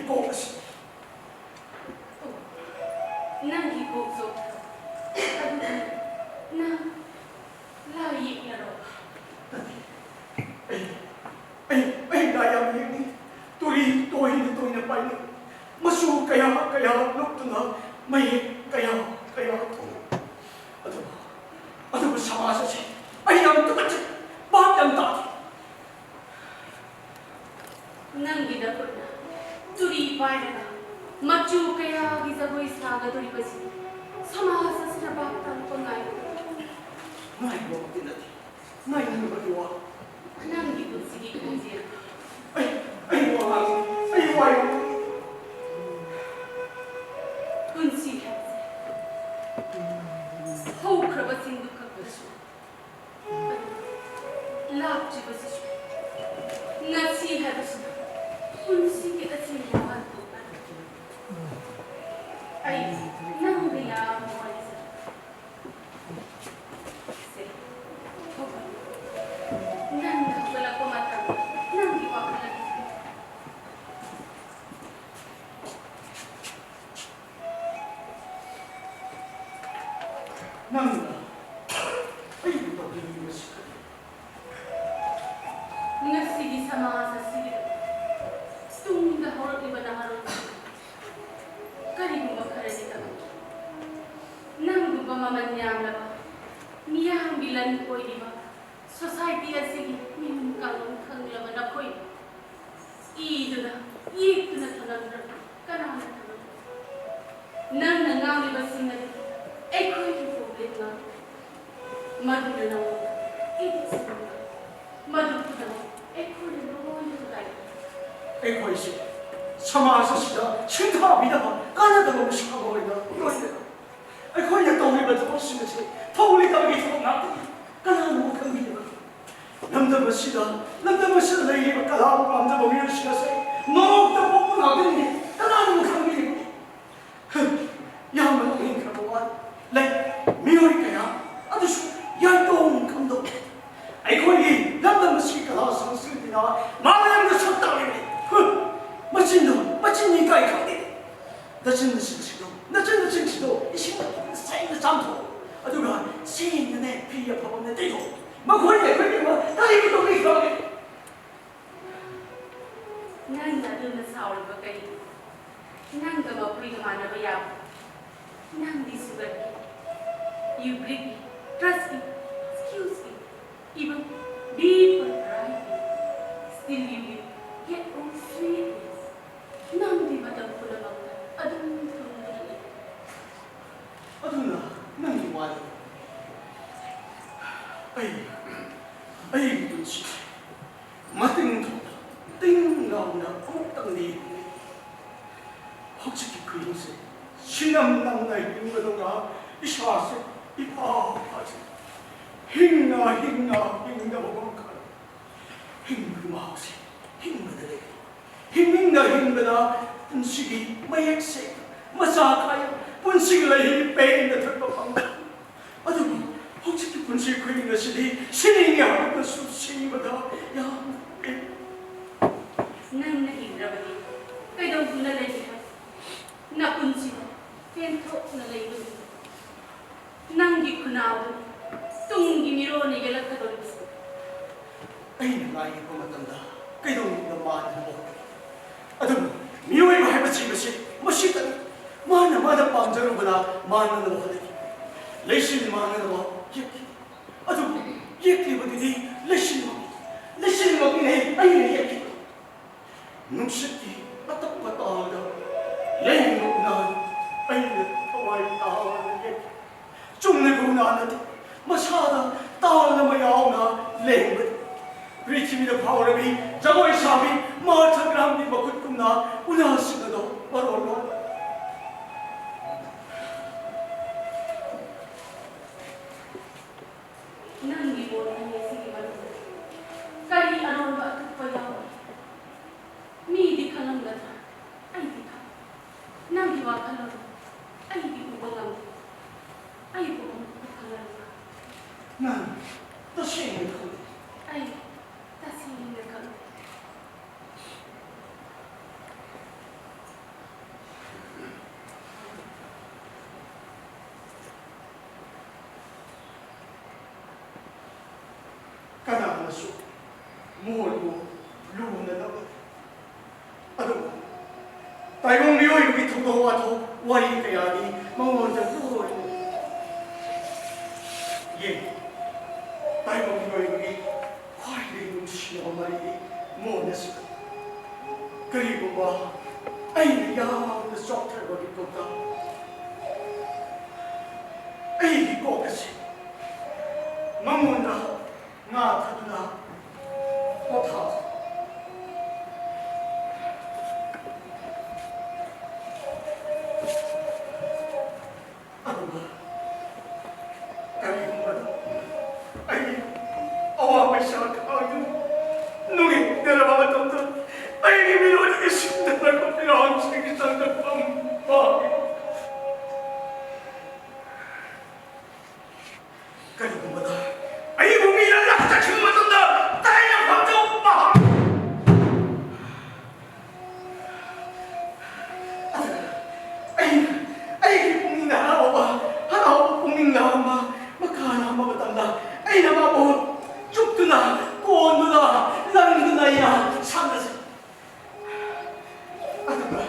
ꯀꯣꯛ ꯑꯁꯤ꯫ ꯑꯣ, ꯅꯪꯒꯤ ꯀꯣꯛ ꯆꯣꯛꯊꯕ꯫ ꯑꯗꯨꯗꯤ ꯅꯪ ꯂꯥꯏ ꯌꯦꯛꯅꯔꯣ? ꯅꯠꯇꯦ꯫ ꯑꯩ, ꯑꯩ, ꯑꯩ ꯂꯥꯏ ꯌꯥꯝ ꯌꯦꯛꯅꯤꯡꯏ꯫ ꯇꯨꯔꯤ ꯇꯣꯏꯅ ꯇꯣꯏꯅ ꯄꯥꯏꯅꯤꯡꯏ꯫ ꯃꯆꯨ ꯀꯌꯥ ꯀꯌꯥ ꯂꯨꯞꯇꯨꯅ ꯃꯌꯦꯛ ꯀꯌꯥ ꯀꯌꯥ ꯊꯣꯛꯏ꯫ ꯑꯗꯨꯕꯨ, ꯑꯗꯨꯕꯨ ꯁꯃꯥꯖ ꯑꯁꯤ ꯑꯩ ꯌꯥꯝ ꯇꯨꯀꯠꯆꯩ꯫ ꯚꯥꯞ ꯌꯥꯝ ꯇꯥꯗꯦ꯫ ꯅꯪꯒꯤ ꯅꯈꯨꯠꯅ ꯇꯨꯔꯤ ꯄꯥꯏꯔꯒ ꯃꯆꯨ ꯀꯌꯥꯒꯤ ꯖꯒꯣꯏ ꯁꯥꯒꯗꯧꯔꯤꯕꯁꯤ ꯁꯃꯥꯖ ꯑꯁꯤꯅ ꯚꯥꯞ ꯇꯥꯔꯛꯄ ꯉꯥꯏꯕ ꯉꯥꯏꯕꯃꯛꯇꯤ ꯅꯠꯇꯦ꯫ ꯉꯥꯏꯅꯤꯡꯕꯒꯤ ꯋꯥ꯫ ꯅꯪꯒꯤ ꯄꯨꯟꯁꯤꯒꯤ ꯈꯣꯡꯖꯦꯜ꯫ ꯑꯩ, ꯑꯩ ꯋꯥ ꯉꯥꯡꯅꯤꯡ-, ꯑꯩ ꯋꯥ ꯌꯥꯝ ꯄꯨꯟꯁꯤ ꯍꯥꯏꯕꯁꯦ ꯍꯧꯈ꯭ꯔꯕꯁꯤꯡꯗꯨ ꯈꯛꯇꯁꯨ, ꯂꯥꯛꯇ꯭ꯔꯤꯕꯁꯤꯁꯨ, ꯉꯁꯤ ꯍꯥꯏꯕꯁꯤꯅ ꯄꯨꯟꯁꯤꯒꯤ ꯑꯆꯤꯟꯕ ꯋꯥꯍꯟꯊꯣꯛ ꯉꯥꯛꯇꯅꯤ꯫ ꯑꯩ ꯅꯪꯒ ꯌꯥꯝꯅ ꯋꯥꯔꯤ ꯁꯥꯟꯅꯩ꯫ ꯁꯦ, ꯊꯣꯛꯂꯛꯑꯣ꯫ ꯅꯪ ꯍꯧꯒꯠꯂꯛꯄ ꯃꯇꯝꯗ ꯅꯪꯒꯤ ꯋꯥꯈꯜ ꯑꯗꯨ ꯅꯪꯅ ꯑꯩꯕꯨ ꯇꯧꯕꯤꯔꯤꯕꯁꯤ ꯀꯔꯤ? ꯉꯁꯤꯒꯤ ꯁꯃꯥꯖ ꯑꯁꯤꯒꯤ ꯇꯨꯡꯗ ꯍꯧꯔꯛꯂꯤꯕ ꯅꯍꯥꯔꯣꯜꯁꯤꯡ ꯀꯔꯤꯒꯨꯝꯕ ꯈꯔꯗꯤ ꯇꯧꯏ꯫ ꯅꯪꯒꯨꯝꯕ ꯃꯃꯜ ꯌꯥꯝꯂꯕ ꯃꯤꯌꯥꯝꯒꯤ ꯂꯟ ꯑꯣꯏꯔꯤꯕ ꯁꯣꯁꯥꯏꯇꯤ ꯑꯁꯤꯒꯤ ꯃꯤꯍꯨꯟ ꯀꯥꯡꯂꯣꯟ ꯈꯪꯂꯕ ꯅꯈꯣꯏ ꯏꯗꯨꯅ, ꯌꯦꯛꯇꯨꯅ ꯊꯝꯂꯝꯗ꯭ꯔꯕ ꯀꯅꯥꯅ ꯊꯝꯂꯝꯒꯅꯤ? ꯅꯪꯅ ꯉꯥꯡꯂꯤꯕꯁꯤꯡ ꯑꯗꯨ ꯑꯩꯈꯣꯏꯒꯤ ꯄ꯭ꯔꯣꯕ꯭ꯂꯦꯝ ꯉꯥꯛꯇꯅꯤ꯫ ꯃꯗꯨꯅ ꯅꯉꯣꯟꯗ ꯏꯗꯤꯛꯁꯟ ꯉꯥꯛꯇꯅꯤ꯫ ꯃꯗꯨ ꯈꯨꯗꯤꯡꯃꯛ ꯑꯩꯈꯣꯏꯅ ꯂꯣꯏꯅ ꯊꯨꯒꯥꯏꯒꯅꯤ꯫ ꯑꯩꯈꯣꯏꯁꯦ ꯁꯃꯥꯖ ꯑꯁꯤꯗ ꯁꯤꯡꯊꯥꯕꯤꯅꯕ ꯀꯥꯟꯅꯗꯕ ꯃꯤꯁꯛ ꯑꯃ ꯑꯣꯏꯅ ꯂꯣꯏꯅ ꯑꯩꯈꯣꯏꯅ ꯇꯧꯔꯤꯕ ꯊꯕꯛꯁꯤꯡ ꯑꯁꯤ ꯊꯧ ꯂꯩꯇꯕꯒꯤ ꯊꯕꯛ ꯉꯥꯛꯇꯅꯤ꯫ ꯀꯅꯥꯅ ꯑꯃꯨꯛ ꯈꯪꯕꯤꯗꯕ? ꯂꯝꯗꯝ ꯑꯁꯤꯗ, ꯂꯝꯗꯝ ꯑꯁꯤꯗ ꯂꯩꯔꯤꯕ ꯀꯂꯥꯕꯨ ꯄꯥꯝꯖꯕ ꯃꯤꯑꯣꯏꯁꯤꯡ ꯑꯁꯤ ꯅꯣꯔꯣꯛꯇ ꯄꯣꯛꯄ ꯉꯥꯛꯇꯅꯤ꯫ ꯀꯅꯥꯅ ꯑꯃꯨꯛ ꯈꯪꯕꯤꯗꯕ? ꯍꯝ, ꯌꯥꯝꯅ ꯅꯣꯛꯅꯤꯡꯈ꯭ꯔꯕ ꯋꯥꯅꯤ꯫ ꯂꯩ, ꯃꯤꯑꯣꯏ ꯀꯌꯥ ꯑꯗꯨꯁꯨ ꯌꯥꯏꯇꯣꯡ ꯈꯪꯗꯕ꯫ ꯑꯩꯈꯣꯏꯒꯤ ꯂꯝꯗꯝ ꯑꯁꯤꯒꯤ ꯀꯂꯥ ꯁꯪꯁꯀ꯭ꯔꯤꯇꯤꯅ ꯃꯥꯂꯦꯝꯗ ꯁꯛ ꯇꯥꯛꯂꯤꯕꯅꯤ꯫ ꯍꯨ, ꯃꯆꯤꯟꯗꯣ, ꯃꯆꯤꯟ ꯅꯆꯤꯟ ꯅꯆꯤꯟꯁꯤꯡꯗꯣ, ꯅꯆꯤꯟ ꯅꯆꯤꯟꯁꯤꯡꯗꯣ ꯏꯁꯤꯡ ꯑꯐꯕꯅ ꯁꯦꯡꯅ ꯆꯥꯝꯊꯣꯛꯑꯣ꯫ ꯑꯗꯨꯒ ꯁꯦꯡꯅꯅꯦ ꯐꯤ ꯑꯐꯕ ꯑꯃꯅ ꯇꯩꯊꯣꯛꯑꯣ꯫ ꯃꯈꯣꯏꯅ ꯑꯩꯈꯣꯏꯒꯤꯗꯃꯛ ꯀꯔꯤꯒꯤ ꯇꯧꯕꯤꯈ꯭ꯔꯕꯒꯦ? ꯅꯪꯅ ꯑꯗꯨꯅ ꯁꯥꯎꯔꯤꯕ ꯀꯔꯤꯒꯤꯅꯣ? ꯅꯪꯒ ꯃꯈꯣꯏꯒ ꯃꯥꯟꯅꯕ ꯌꯥꯕ꯭ꯔꯥ? ꯅꯪꯗꯤ sugar P, you break me, trust me, excuse me, even deeper cry me. Still you live, yet oh sweetness. ꯅꯪꯗꯤ ꯃꯇꯝ ꯄꯨꯝꯅꯃꯛꯇ ꯑꯗꯨꯝ ꯊꯨꯡꯗꯨꯅ ꯂꯩ꯫ ꯑꯗꯨꯅ ꯅꯪꯒꯤ ꯋꯥꯗꯨ ꯑꯩ, ꯑꯩꯒꯤ ꯄꯨꯟꯁꯤ ꯃꯇꯤꯡ ꯊꯣꯛꯅ ꯇꯤꯡ ꯂꯥꯎꯅ ꯑꯃꯨꯛꯇꯪꯗꯤ ꯍꯧꯖꯤꯛꯀꯤ ꯈꯨꯍꯤꯡꯁꯦ ꯁꯤꯅꯝ ꯅꯝꯅ ꯍꯤꯡꯕꯗꯧꯅ ꯏꯁꯥꯁꯦ ꯏꯐ ꯐꯖꯩ꯫ ꯍꯤꯡꯅ, ꯍꯤꯡꯅ, ꯍꯤꯡꯗꯕ ꯉꯝꯈꯠꯂꯛꯏ꯫ ꯍꯤꯡꯕꯒꯤ ꯃꯍꯥꯎꯁꯦ ꯍꯤꯡꯕꯗ ꯂꯩ꯫ ꯍꯤꯡꯅꯤꯡꯅ ꯍꯤꯡꯕꯗ ꯄꯨꯟꯁꯤꯒꯤ ꯃꯌꯦꯛꯁꯦ ꯃꯆꯥ ꯈꯥꯏ, ꯄꯨꯟꯁꯤꯒꯤ ꯂꯩꯍꯤ ꯄꯦꯟꯅ ꯊꯛꯄ ꯐꯪꯗꯦ꯫ ꯑꯗꯨꯕꯨ ꯍꯧꯖꯤꯛꯀꯤ ꯄꯨꯟꯁꯤ ꯈꯨꯍꯤꯡ ꯑꯁꯤꯗꯤ ꯁꯤꯅꯤꯡꯉꯦ ꯍꯥꯏꯔꯒꯁꯨ ꯁꯤꯕꯗ ꯌꯥꯝꯅ ꯄꯦꯟ꯫ ꯅꯪꯅ ꯍꯤꯡꯗ꯭ꯔꯕꯗꯤ ꯀꯩꯗꯧꯗꯨꯅ ꯂꯩꯒꯦ ꯍꯥꯏ? ꯅꯄꯨꯟꯁꯤꯗ ꯄꯦꯟꯊꯣꯛꯅ ꯂꯩꯕꯗꯨꯅꯤ꯫ ꯅꯪꯒꯤ ꯈꯨꯟꯅꯥꯎꯗꯨꯅꯤ ꯇꯨꯡꯒꯤ ꯃꯤꯔꯣꯟꯅ ꯌꯦꯜꯂꯛꯀꯗꯧꯔꯤꯕꯁꯤ꯫ ꯑꯩꯅ ꯉꯥꯏꯔꯤꯕ ꯃꯇꯝꯗ ꯀꯩꯗꯧꯅꯨꯡꯗ ꯃꯥꯟꯅꯅꯕ ꯍꯣꯠꯅꯒꯦ꯫ ꯑꯗꯨꯕꯨ ꯃꯤꯑꯣꯏꯕ ꯍꯥꯏꯕ ꯖꯤꯕꯁꯤ ꯃꯁꯤꯇꯅꯤ꯫ ꯃꯥꯅ ꯃꯥꯅ ꯄꯥꯝꯖꯔꯨꯕꯅ ꯃꯥꯟꯅꯅꯕ ꯍꯣꯠꯅꯈꯤ꯫ ꯂꯩꯆꯤꯜ ꯃꯥꯟꯅꯅꯕ ꯌꯦꯛꯈꯤ꯫ ꯑꯗꯨꯕꯨ ꯌꯦꯛꯂꯤꯕꯗꯨꯗꯤ ꯂꯩꯆꯤꯜꯃꯛ, ꯂꯩꯆꯤꯜꯃꯛꯅꯤꯅꯦ ꯑꯩꯅ ꯌꯦꯛꯈꯤꯕ꯫ ꯅꯨꯡꯁꯤꯠꯀꯤ ꯑꯇꯞꯄ ꯇꯥꯜꯗ ꯂꯦꯡꯕ ꯎꯅꯥ ꯑꯩꯅ ꯊꯋꯥꯏ ꯇꯥꯅ ꯌꯦꯛꯈꯤ꯫ ꯆꯨꯝꯅꯒꯤ ꯎꯅꯥ ꯅꯠꯇꯦ, ꯃꯁꯥꯗ ꯇꯥꯜ ꯑꯃ ꯌꯥꯎꯅ ꯂꯦꯡꯕꯅꯤ꯫ ꯄ꯭ꯔꯤꯊꯤꯕꯤꯗ ꯐꯥꯎꯔꯕꯤ ꯖꯒꯣꯏ ꯁꯥꯕꯤ ꯃꯥꯔꯊꯥ ꯒ꯭ꯔꯥꯝꯒꯤ ꯃꯈꯨꯠꯀꯨꯝꯅ ꯎꯅꯥꯁꯤꯡ ꯑꯗꯨ ꯃꯔꯣꯜ ꯂꯣꯟꯕ꯫ ꯅꯪꯒꯤ ꯃꯣꯠ ꯑꯅꯤ ꯑꯁꯤꯒꯤ ꯃꯅꯨꯡꯗ ꯀꯔꯤ ꯑꯔꯣꯟꯕ ꯑꯇꯣꯞꯄ ꯌꯥꯎꯔꯤ? ꯃꯤꯗꯤ ꯈꯪꯂꯝꯒꯗ꯭ꯔꯥ? ꯑꯩꯗꯤ ꯈꯪ-, ꯅꯪꯒꯤ ꯋꯥꯈꯜꯂꯣꯟ ꯑꯩꯗꯤ ꯎꯕ ꯉꯝꯗꯦ꯫ ꯑꯩꯕꯨ ꯑꯃꯨꯛꯇ ꯈꯪꯍꯜꯂꯨ꯫ ꯅꯪ ꯇꯁꯦꯡꯅ ꯈꯪꯗꯦ꯫ ꯑꯩ ꯇꯁꯦꯡꯅ ꯈꯪꯗꯦ꯫ ꯀꯅꯥꯅꯁꯨ ꯃꯣꯏꯕꯨ ꯂꯨꯅ ꯂꯧꯅꯗꯦ꯫ ꯑꯗꯨꯕꯨ ꯇꯥꯏꯕꯪ ꯃꯤꯑꯣꯏꯕꯒꯤ ꯊꯧꯗꯣꯛ ꯋꯥꯊꯣꯛ ꯋꯥꯔꯤ ꯀꯌꯥꯗꯤ ꯃꯉꯣꯟꯗ ꯂꯣꯏꯅ ꯌꯦꯡꯉꯤ꯫ ꯇꯥꯏꯕꯪ ꯃꯤꯑꯣꯏꯕꯒꯤ ꯈ꯭ꯋꯥꯏꯗꯒꯤ ꯅꯨꯡꯁꯤꯅꯕ ꯃꯔꯤꯗꯤ ꯃꯣꯟꯅꯁꯨ꯫ ꯀꯔꯤꯒꯨꯝꯕ ꯑꯩꯅ ꯌꯥꯝꯅ ꯆꯣꯛꯊꯔꯕ ꯃꯤꯀꯨꯞꯇ ꯑꯩꯒꯤ ꯀꯣꯛ ꯑꯁꯤ ꯃꯉꯣꯟꯗ ꯉꯥ ꯊꯥꯗꯨꯅ ꯄꯣꯊꯥ꯫ ꯑꯗꯨꯒ ꯀꯔꯤꯒꯨꯝꯕꯗ ꯑꯩ ꯑꯋꯥ ꯄꯩꯁꯥ ꯈꯥꯡꯗꯨꯅ ꯅꯨꯡꯉꯥꯏꯅꯔꯕ ꯃꯇꯝꯗ ꯑꯩꯒꯤ ꯃꯤꯔꯣꯜꯗꯒꯤ ꯁꯤꯡꯅꯔꯛꯄ ꯐꯤꯔꯥꯜꯁꯤꯡꯒꯤ ꯆꯪꯗꯐꯝ ꯃꯥꯡꯏ꯫ ꯀꯔꯤꯒꯨꯝꯕꯗ ꯑꯩꯕꯨ ꯃꯤꯅ ꯂꯥꯛꯆꯈꯤꯕ ꯃꯇꯝꯗ ꯇꯥꯏꯅꯐꯝ ꯊꯣꯛꯄ ꯑꯗꯨꯒ ꯑꯩꯅ ꯑꯩꯒꯤ ꯄꯨꯛꯅꯤꯡꯗ ꯍꯔꯥꯎꯕ, ꯍꯔꯥꯎꯕ ꯄꯨꯛꯅꯤꯡꯗ ꯑꯃ ꯃꯀꯥ ꯂꯥꯝꯕ ꯃꯇꯝꯗ ꯑꯩꯅ ꯃꯥꯕꯨ ꯆꯨꯞꯇꯨꯅ, ꯀꯣꯟꯗꯨꯅ, ꯂꯪꯗꯨꯅ ꯑꯩꯅ ꯁꯥꯟꯅꯖꯩ꯫ ꯑꯗꯨꯒ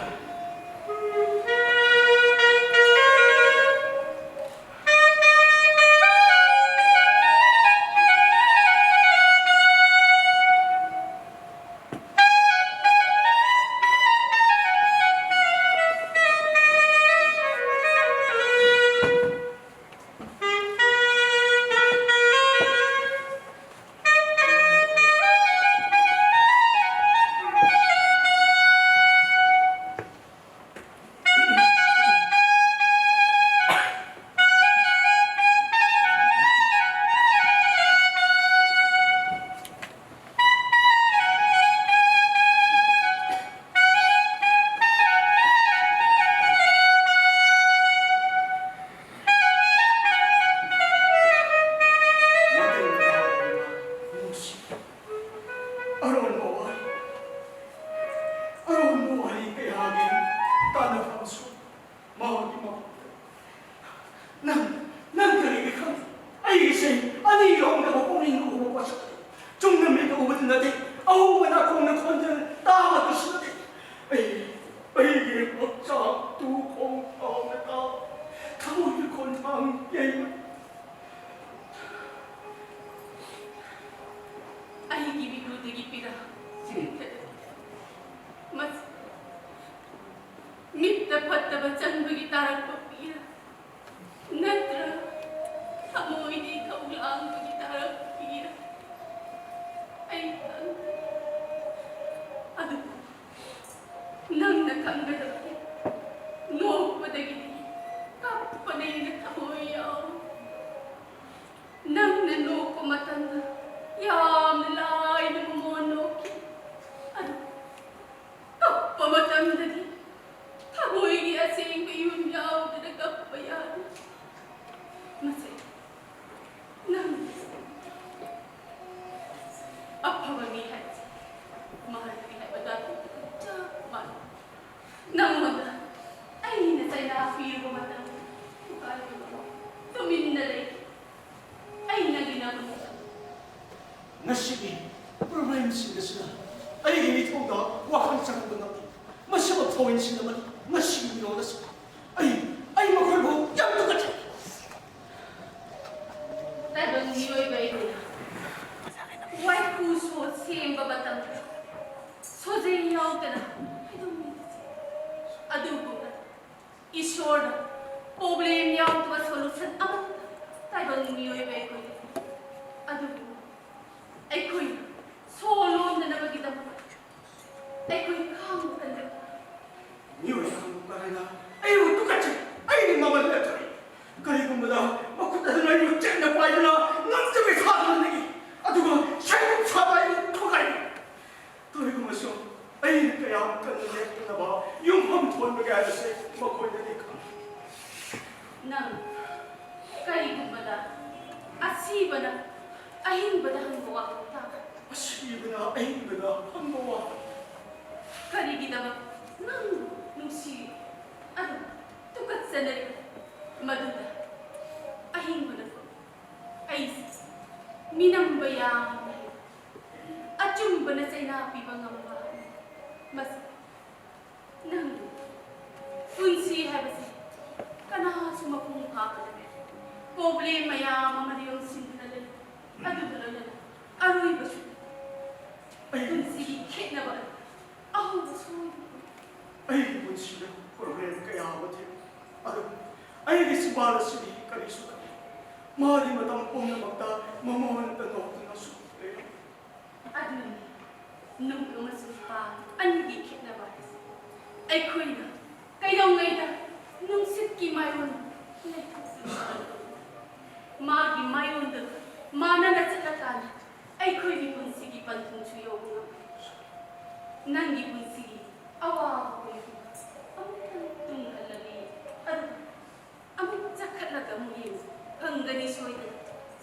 ꯆꯪꯕꯒꯤ ꯇꯥꯔꯛꯄ ꯄꯤꯔ, ꯅꯠꯇ꯭ꯔ ꯊꯃꯣꯏꯗꯤ ꯊꯧꯂꯥꯡꯕꯒꯤ ꯇꯥꯔꯛꯄ ꯄꯤꯔ, ꯑꯩ ꯈꯪꯗꯦ꯫ ꯑꯗꯨꯕꯨ ꯅꯪꯅ ꯈꯪꯒꯗꯕꯗꯤ, ꯅꯣꯛꯄꯗꯒꯤꯗꯤ ꯀꯞꯄꯅ ꯍꯦꯟꯅ ꯊꯃꯣꯏ ꯌꯥꯎꯏ꯫ ꯅꯪꯅ ꯅꯣꯛꯄ ꯃꯇꯝꯗ ꯌꯥꯝꯅ ꯂꯥꯏꯅ ꯃꯃꯣꯟ ꯅꯣꯛꯈꯤ, ꯑꯗꯨ ꯀꯞꯄ ꯃꯇꯝꯗꯗꯤ ꯊꯃꯣꯏꯒꯤ ꯑꯁꯦꯡꯕ ꯏꯍꯨꯟ ꯌꯥꯎꯗꯅ ꯀꯞꯄ ꯌꯥꯗꯦ꯫ ꯃꯁꯦ ꯅꯪ ꯑꯐꯕ ꯃꯤ ꯍꯥꯏꯕꯁꯦ ꯃꯍꯥꯔꯥꯅꯤ ꯍꯥꯏꯕ ꯗꯥꯛꯇꯔꯒ ꯆꯞ ꯃꯥꯟꯅꯩ꯫ ꯅꯪꯉꯣꯟꯗ ꯑꯩꯅ ꯆꯩꯅꯥ ꯄꯤꯔꯨꯕ ꯃꯇꯝꯗ ꯊꯨꯒꯥꯏꯗꯨꯅ ꯇꯨꯃꯤꯟꯅ ꯂꯩꯈꯤ꯫ ꯑꯩ ꯅꯪꯒꯤ ꯅꯪ ꯉꯁꯤꯒꯤ ꯄ꯭ꯔꯣꯕ꯭ꯂꯦꯝꯁꯤꯡ ꯑꯁꯤꯅ ꯑꯩꯒꯤ ꯃꯤꯊꯧꯗ ꯋꯥꯈꯜ ꯆꯪꯍꯟꯕ ꯉꯝꯗꯦ꯫ ꯃꯁꯤꯃꯛ ꯊꯧꯑꯣꯏꯟꯁꯤꯡ ꯑꯃꯅꯤ꯫ ꯉꯁꯤꯒꯤ ꯃꯤꯔꯣꯜ ꯑꯁꯤ ꯑꯩ, ꯑꯩ ꯃꯈꯣꯏꯕꯨ ꯌꯥꯝ ꯇꯨꯀꯠꯆꯩ꯫ ꯇꯥꯏꯕꯪ ꯃꯤꯑꯣꯏꯕ ꯑꯩꯈꯣꯏꯅ ꯋꯥꯏꯈꯨ ꯁꯣ ꯁꯦꯝꯕ ꯃꯇꯝꯗ ꯁꯣꯖꯦꯡ ꯌꯥꯎꯗꯅ ꯑꯗꯨꯝ ꯃꯤꯠ ꯆꯦ꯫ ꯑꯗꯨꯒꯨꯝꯅ ꯏꯁꯣꯔꯅ ꯄ꯭ꯔꯣꯕ꯭ꯂꯦꯝ ꯌꯥꯎꯗꯕ ꯁꯣꯂꯨꯁꯟ ꯑꯃꯠꯇ ꯇꯥꯏꯕꯪ ꯃꯤꯑꯣꯏꯕ ꯑꯩꯈꯣꯏ ꯂꯩ꯫ ꯑꯗꯨꯕꯨ ꯑꯩꯈꯣꯏꯅ ꯁꯣ ꯂꯣꯟꯗꯅꯕꯒꯤꯗꯃꯛ ꯑꯩꯈꯣꯏ ꯈꯥꯡꯕ ꯀꯟꯕ ꯃꯤꯑꯣꯏ ꯈꯥꯡꯕ ꯀꯟꯕꯅ ꯑꯩꯕꯨ ꯇꯨꯀꯠꯆꯩ, ꯑꯩꯒꯤ ꯃꯃꯜ ꯂꯦꯞꯊꯣꯛꯏ꯫ ꯀꯔꯤꯒꯨꯝꯕꯗ ꯃꯈꯨꯠ ꯑꯗꯨꯅ ꯑꯩꯕꯨ ꯆꯦꯠꯅ ꯄꯥꯏꯗꯨꯅ ꯉꯝꯖꯕꯤ ꯁꯥꯗꯨꯅ ꯅꯤꯛꯏ, ꯑꯗꯨꯒ ꯁꯦꯡꯗꯣꯛ ꯁꯥꯕ ꯑꯩꯕꯨ ꯊꯨꯒꯥꯏꯔꯤ꯫ ꯇꯧꯏꯒꯨꯝꯕꯁꯨ ꯑꯩꯅ ꯀꯌꯥꯝ ꯀꯟꯅ ꯂꯦꯞꯇꯅꯕ ꯌꯨꯝꯐꯝ ꯊꯣꯟꯕꯒꯦ ꯍꯥꯏꯕꯁꯦ ꯃꯈꯣꯏꯅꯗꯤ ꯈꯪꯏ꯫ ꯅꯪ ꯀꯔꯤꯒꯨꯝꯕꯗ ꯑꯁꯤꯕꯅ ꯑꯍꯤꯡꯕꯗ ꯍꯪꯕ ꯋꯥꯐꯝ ꯇꯥꯕ? ꯑꯁꯤꯕꯅ ꯑꯍꯤꯡꯕꯗ ꯍꯪꯕ ꯋꯥꯐꯝ꯫ ꯀꯔꯤꯒꯤꯗꯃꯛ ꯅꯪ ꯅꯨꯡꯁꯤ ꯑꯗꯨ ꯇꯨꯀꯠꯆꯅꯔꯤꯕ? ꯃꯗꯨꯗ ꯑꯍꯤꯡꯕꯅ ꯑꯩꯁꯦ ꯃꯤꯅꯝꯕ ꯌꯥꯝꯅ ꯍꯩ꯫ ꯑꯆꯨꯝꯕꯅ ꯆꯩꯅꯥ ꯄꯤꯕ ꯉꯝꯕ꯫ ꯃꯁꯤ ꯅꯪꯒꯤ ꯄꯨꯟꯁꯤ ꯍꯥꯏꯕꯁꯤ ꯀꯅꯥꯁꯨ ꯃꯄꯨꯡ ꯐꯥꯕ ꯅꯠꯇꯦ꯫ ꯄ꯭ꯔꯣꯕ꯭ꯂꯦꯝ ꯃꯌꯥꯝ ꯑꯃ ꯌꯣꯝꯁꯤꯟꯗꯨꯅ ꯂꯩ꯫ ꯑꯗꯨꯒ ꯂꯣꯏꯅꯅ ꯑꯔꯣꯏꯕꯁꯨ ꯄꯨꯟꯁꯤꯒꯤ ꯈꯦꯠꯅꯕ ꯑꯗꯨ ꯑꯍꯧꯕ ꯁꯣꯏꯗꯅ ꯑꯩꯒꯤ ꯄꯨꯟꯁꯤꯗ ꯄ꯭ꯔꯣꯕ꯭ꯂꯦꯝ ꯀꯌꯥ ꯑꯃ ꯊꯦꯡꯅꯩ꯫ ꯑꯗꯨꯕꯨ ꯑꯩꯒꯤ ꯆꯤꯝꯕꯥꯜ ꯑꯁꯤꯗꯤ ꯀꯔꯤꯁꯨ ꯈꯟꯗꯦ꯫ ꯃꯥꯗꯤ ꯃꯇꯝ ꯄꯨꯝꯅꯃꯛꯇ ꯃꯃꯣꯟꯇ ꯅꯣꯛꯇꯨꯅꯁꯨ ꯂꯩꯔꯝꯃꯤ꯫ ꯑꯗꯨꯅꯤ, ꯅꯨꯡ ꯑꯃꯁꯨꯡ ꯄꯥꯟ ꯑꯅꯤꯒꯤ ꯈꯦꯠꯅꯕ ꯍꯥꯏꯁꯦ꯫ ꯑꯩꯈꯣꯏꯅ ꯀꯩꯗꯧꯉꯩꯗ ꯅꯨꯡꯁꯤꯠꯀꯤ ꯃꯥꯏꯑꯣꯟ ꯂꯩꯊꯣꯛꯇꯨꯅ ꯆꯠꯂꯛꯄꯅꯤ꯫ ꯃꯥꯒꯤ ꯃꯥꯏꯑꯣꯟꯗꯨ ꯃꯥꯟꯅꯅ ꯆꯠꯂꯀꯥꯟꯗ ꯑꯩꯈꯣꯏꯒꯤ ꯄꯨꯟꯁꯤꯒꯤ ꯄꯟꯊꯨꯡꯁꯨ ꯌꯧꯕ ꯉꯝꯃꯤ꯫ ꯅꯪꯒꯤ ꯄꯨꯟꯁꯤꯒꯤ ꯑꯋꯥꯕ ꯑꯣꯏꯔꯤꯕ ꯑꯃꯨꯛꯇꯪ ꯇꯨꯡꯍꯜꯂꯒ ꯌꯦꯡꯉꯨ꯫ ꯑꯗꯨꯒ ꯑꯃꯨꯛ ꯆꯠꯈꯠꯂꯒ ꯑꯃꯨꯛ ꯌꯦꯡꯉꯨ꯫ ꯐꯪꯒꯅꯤ ꯁꯣꯏꯗꯅ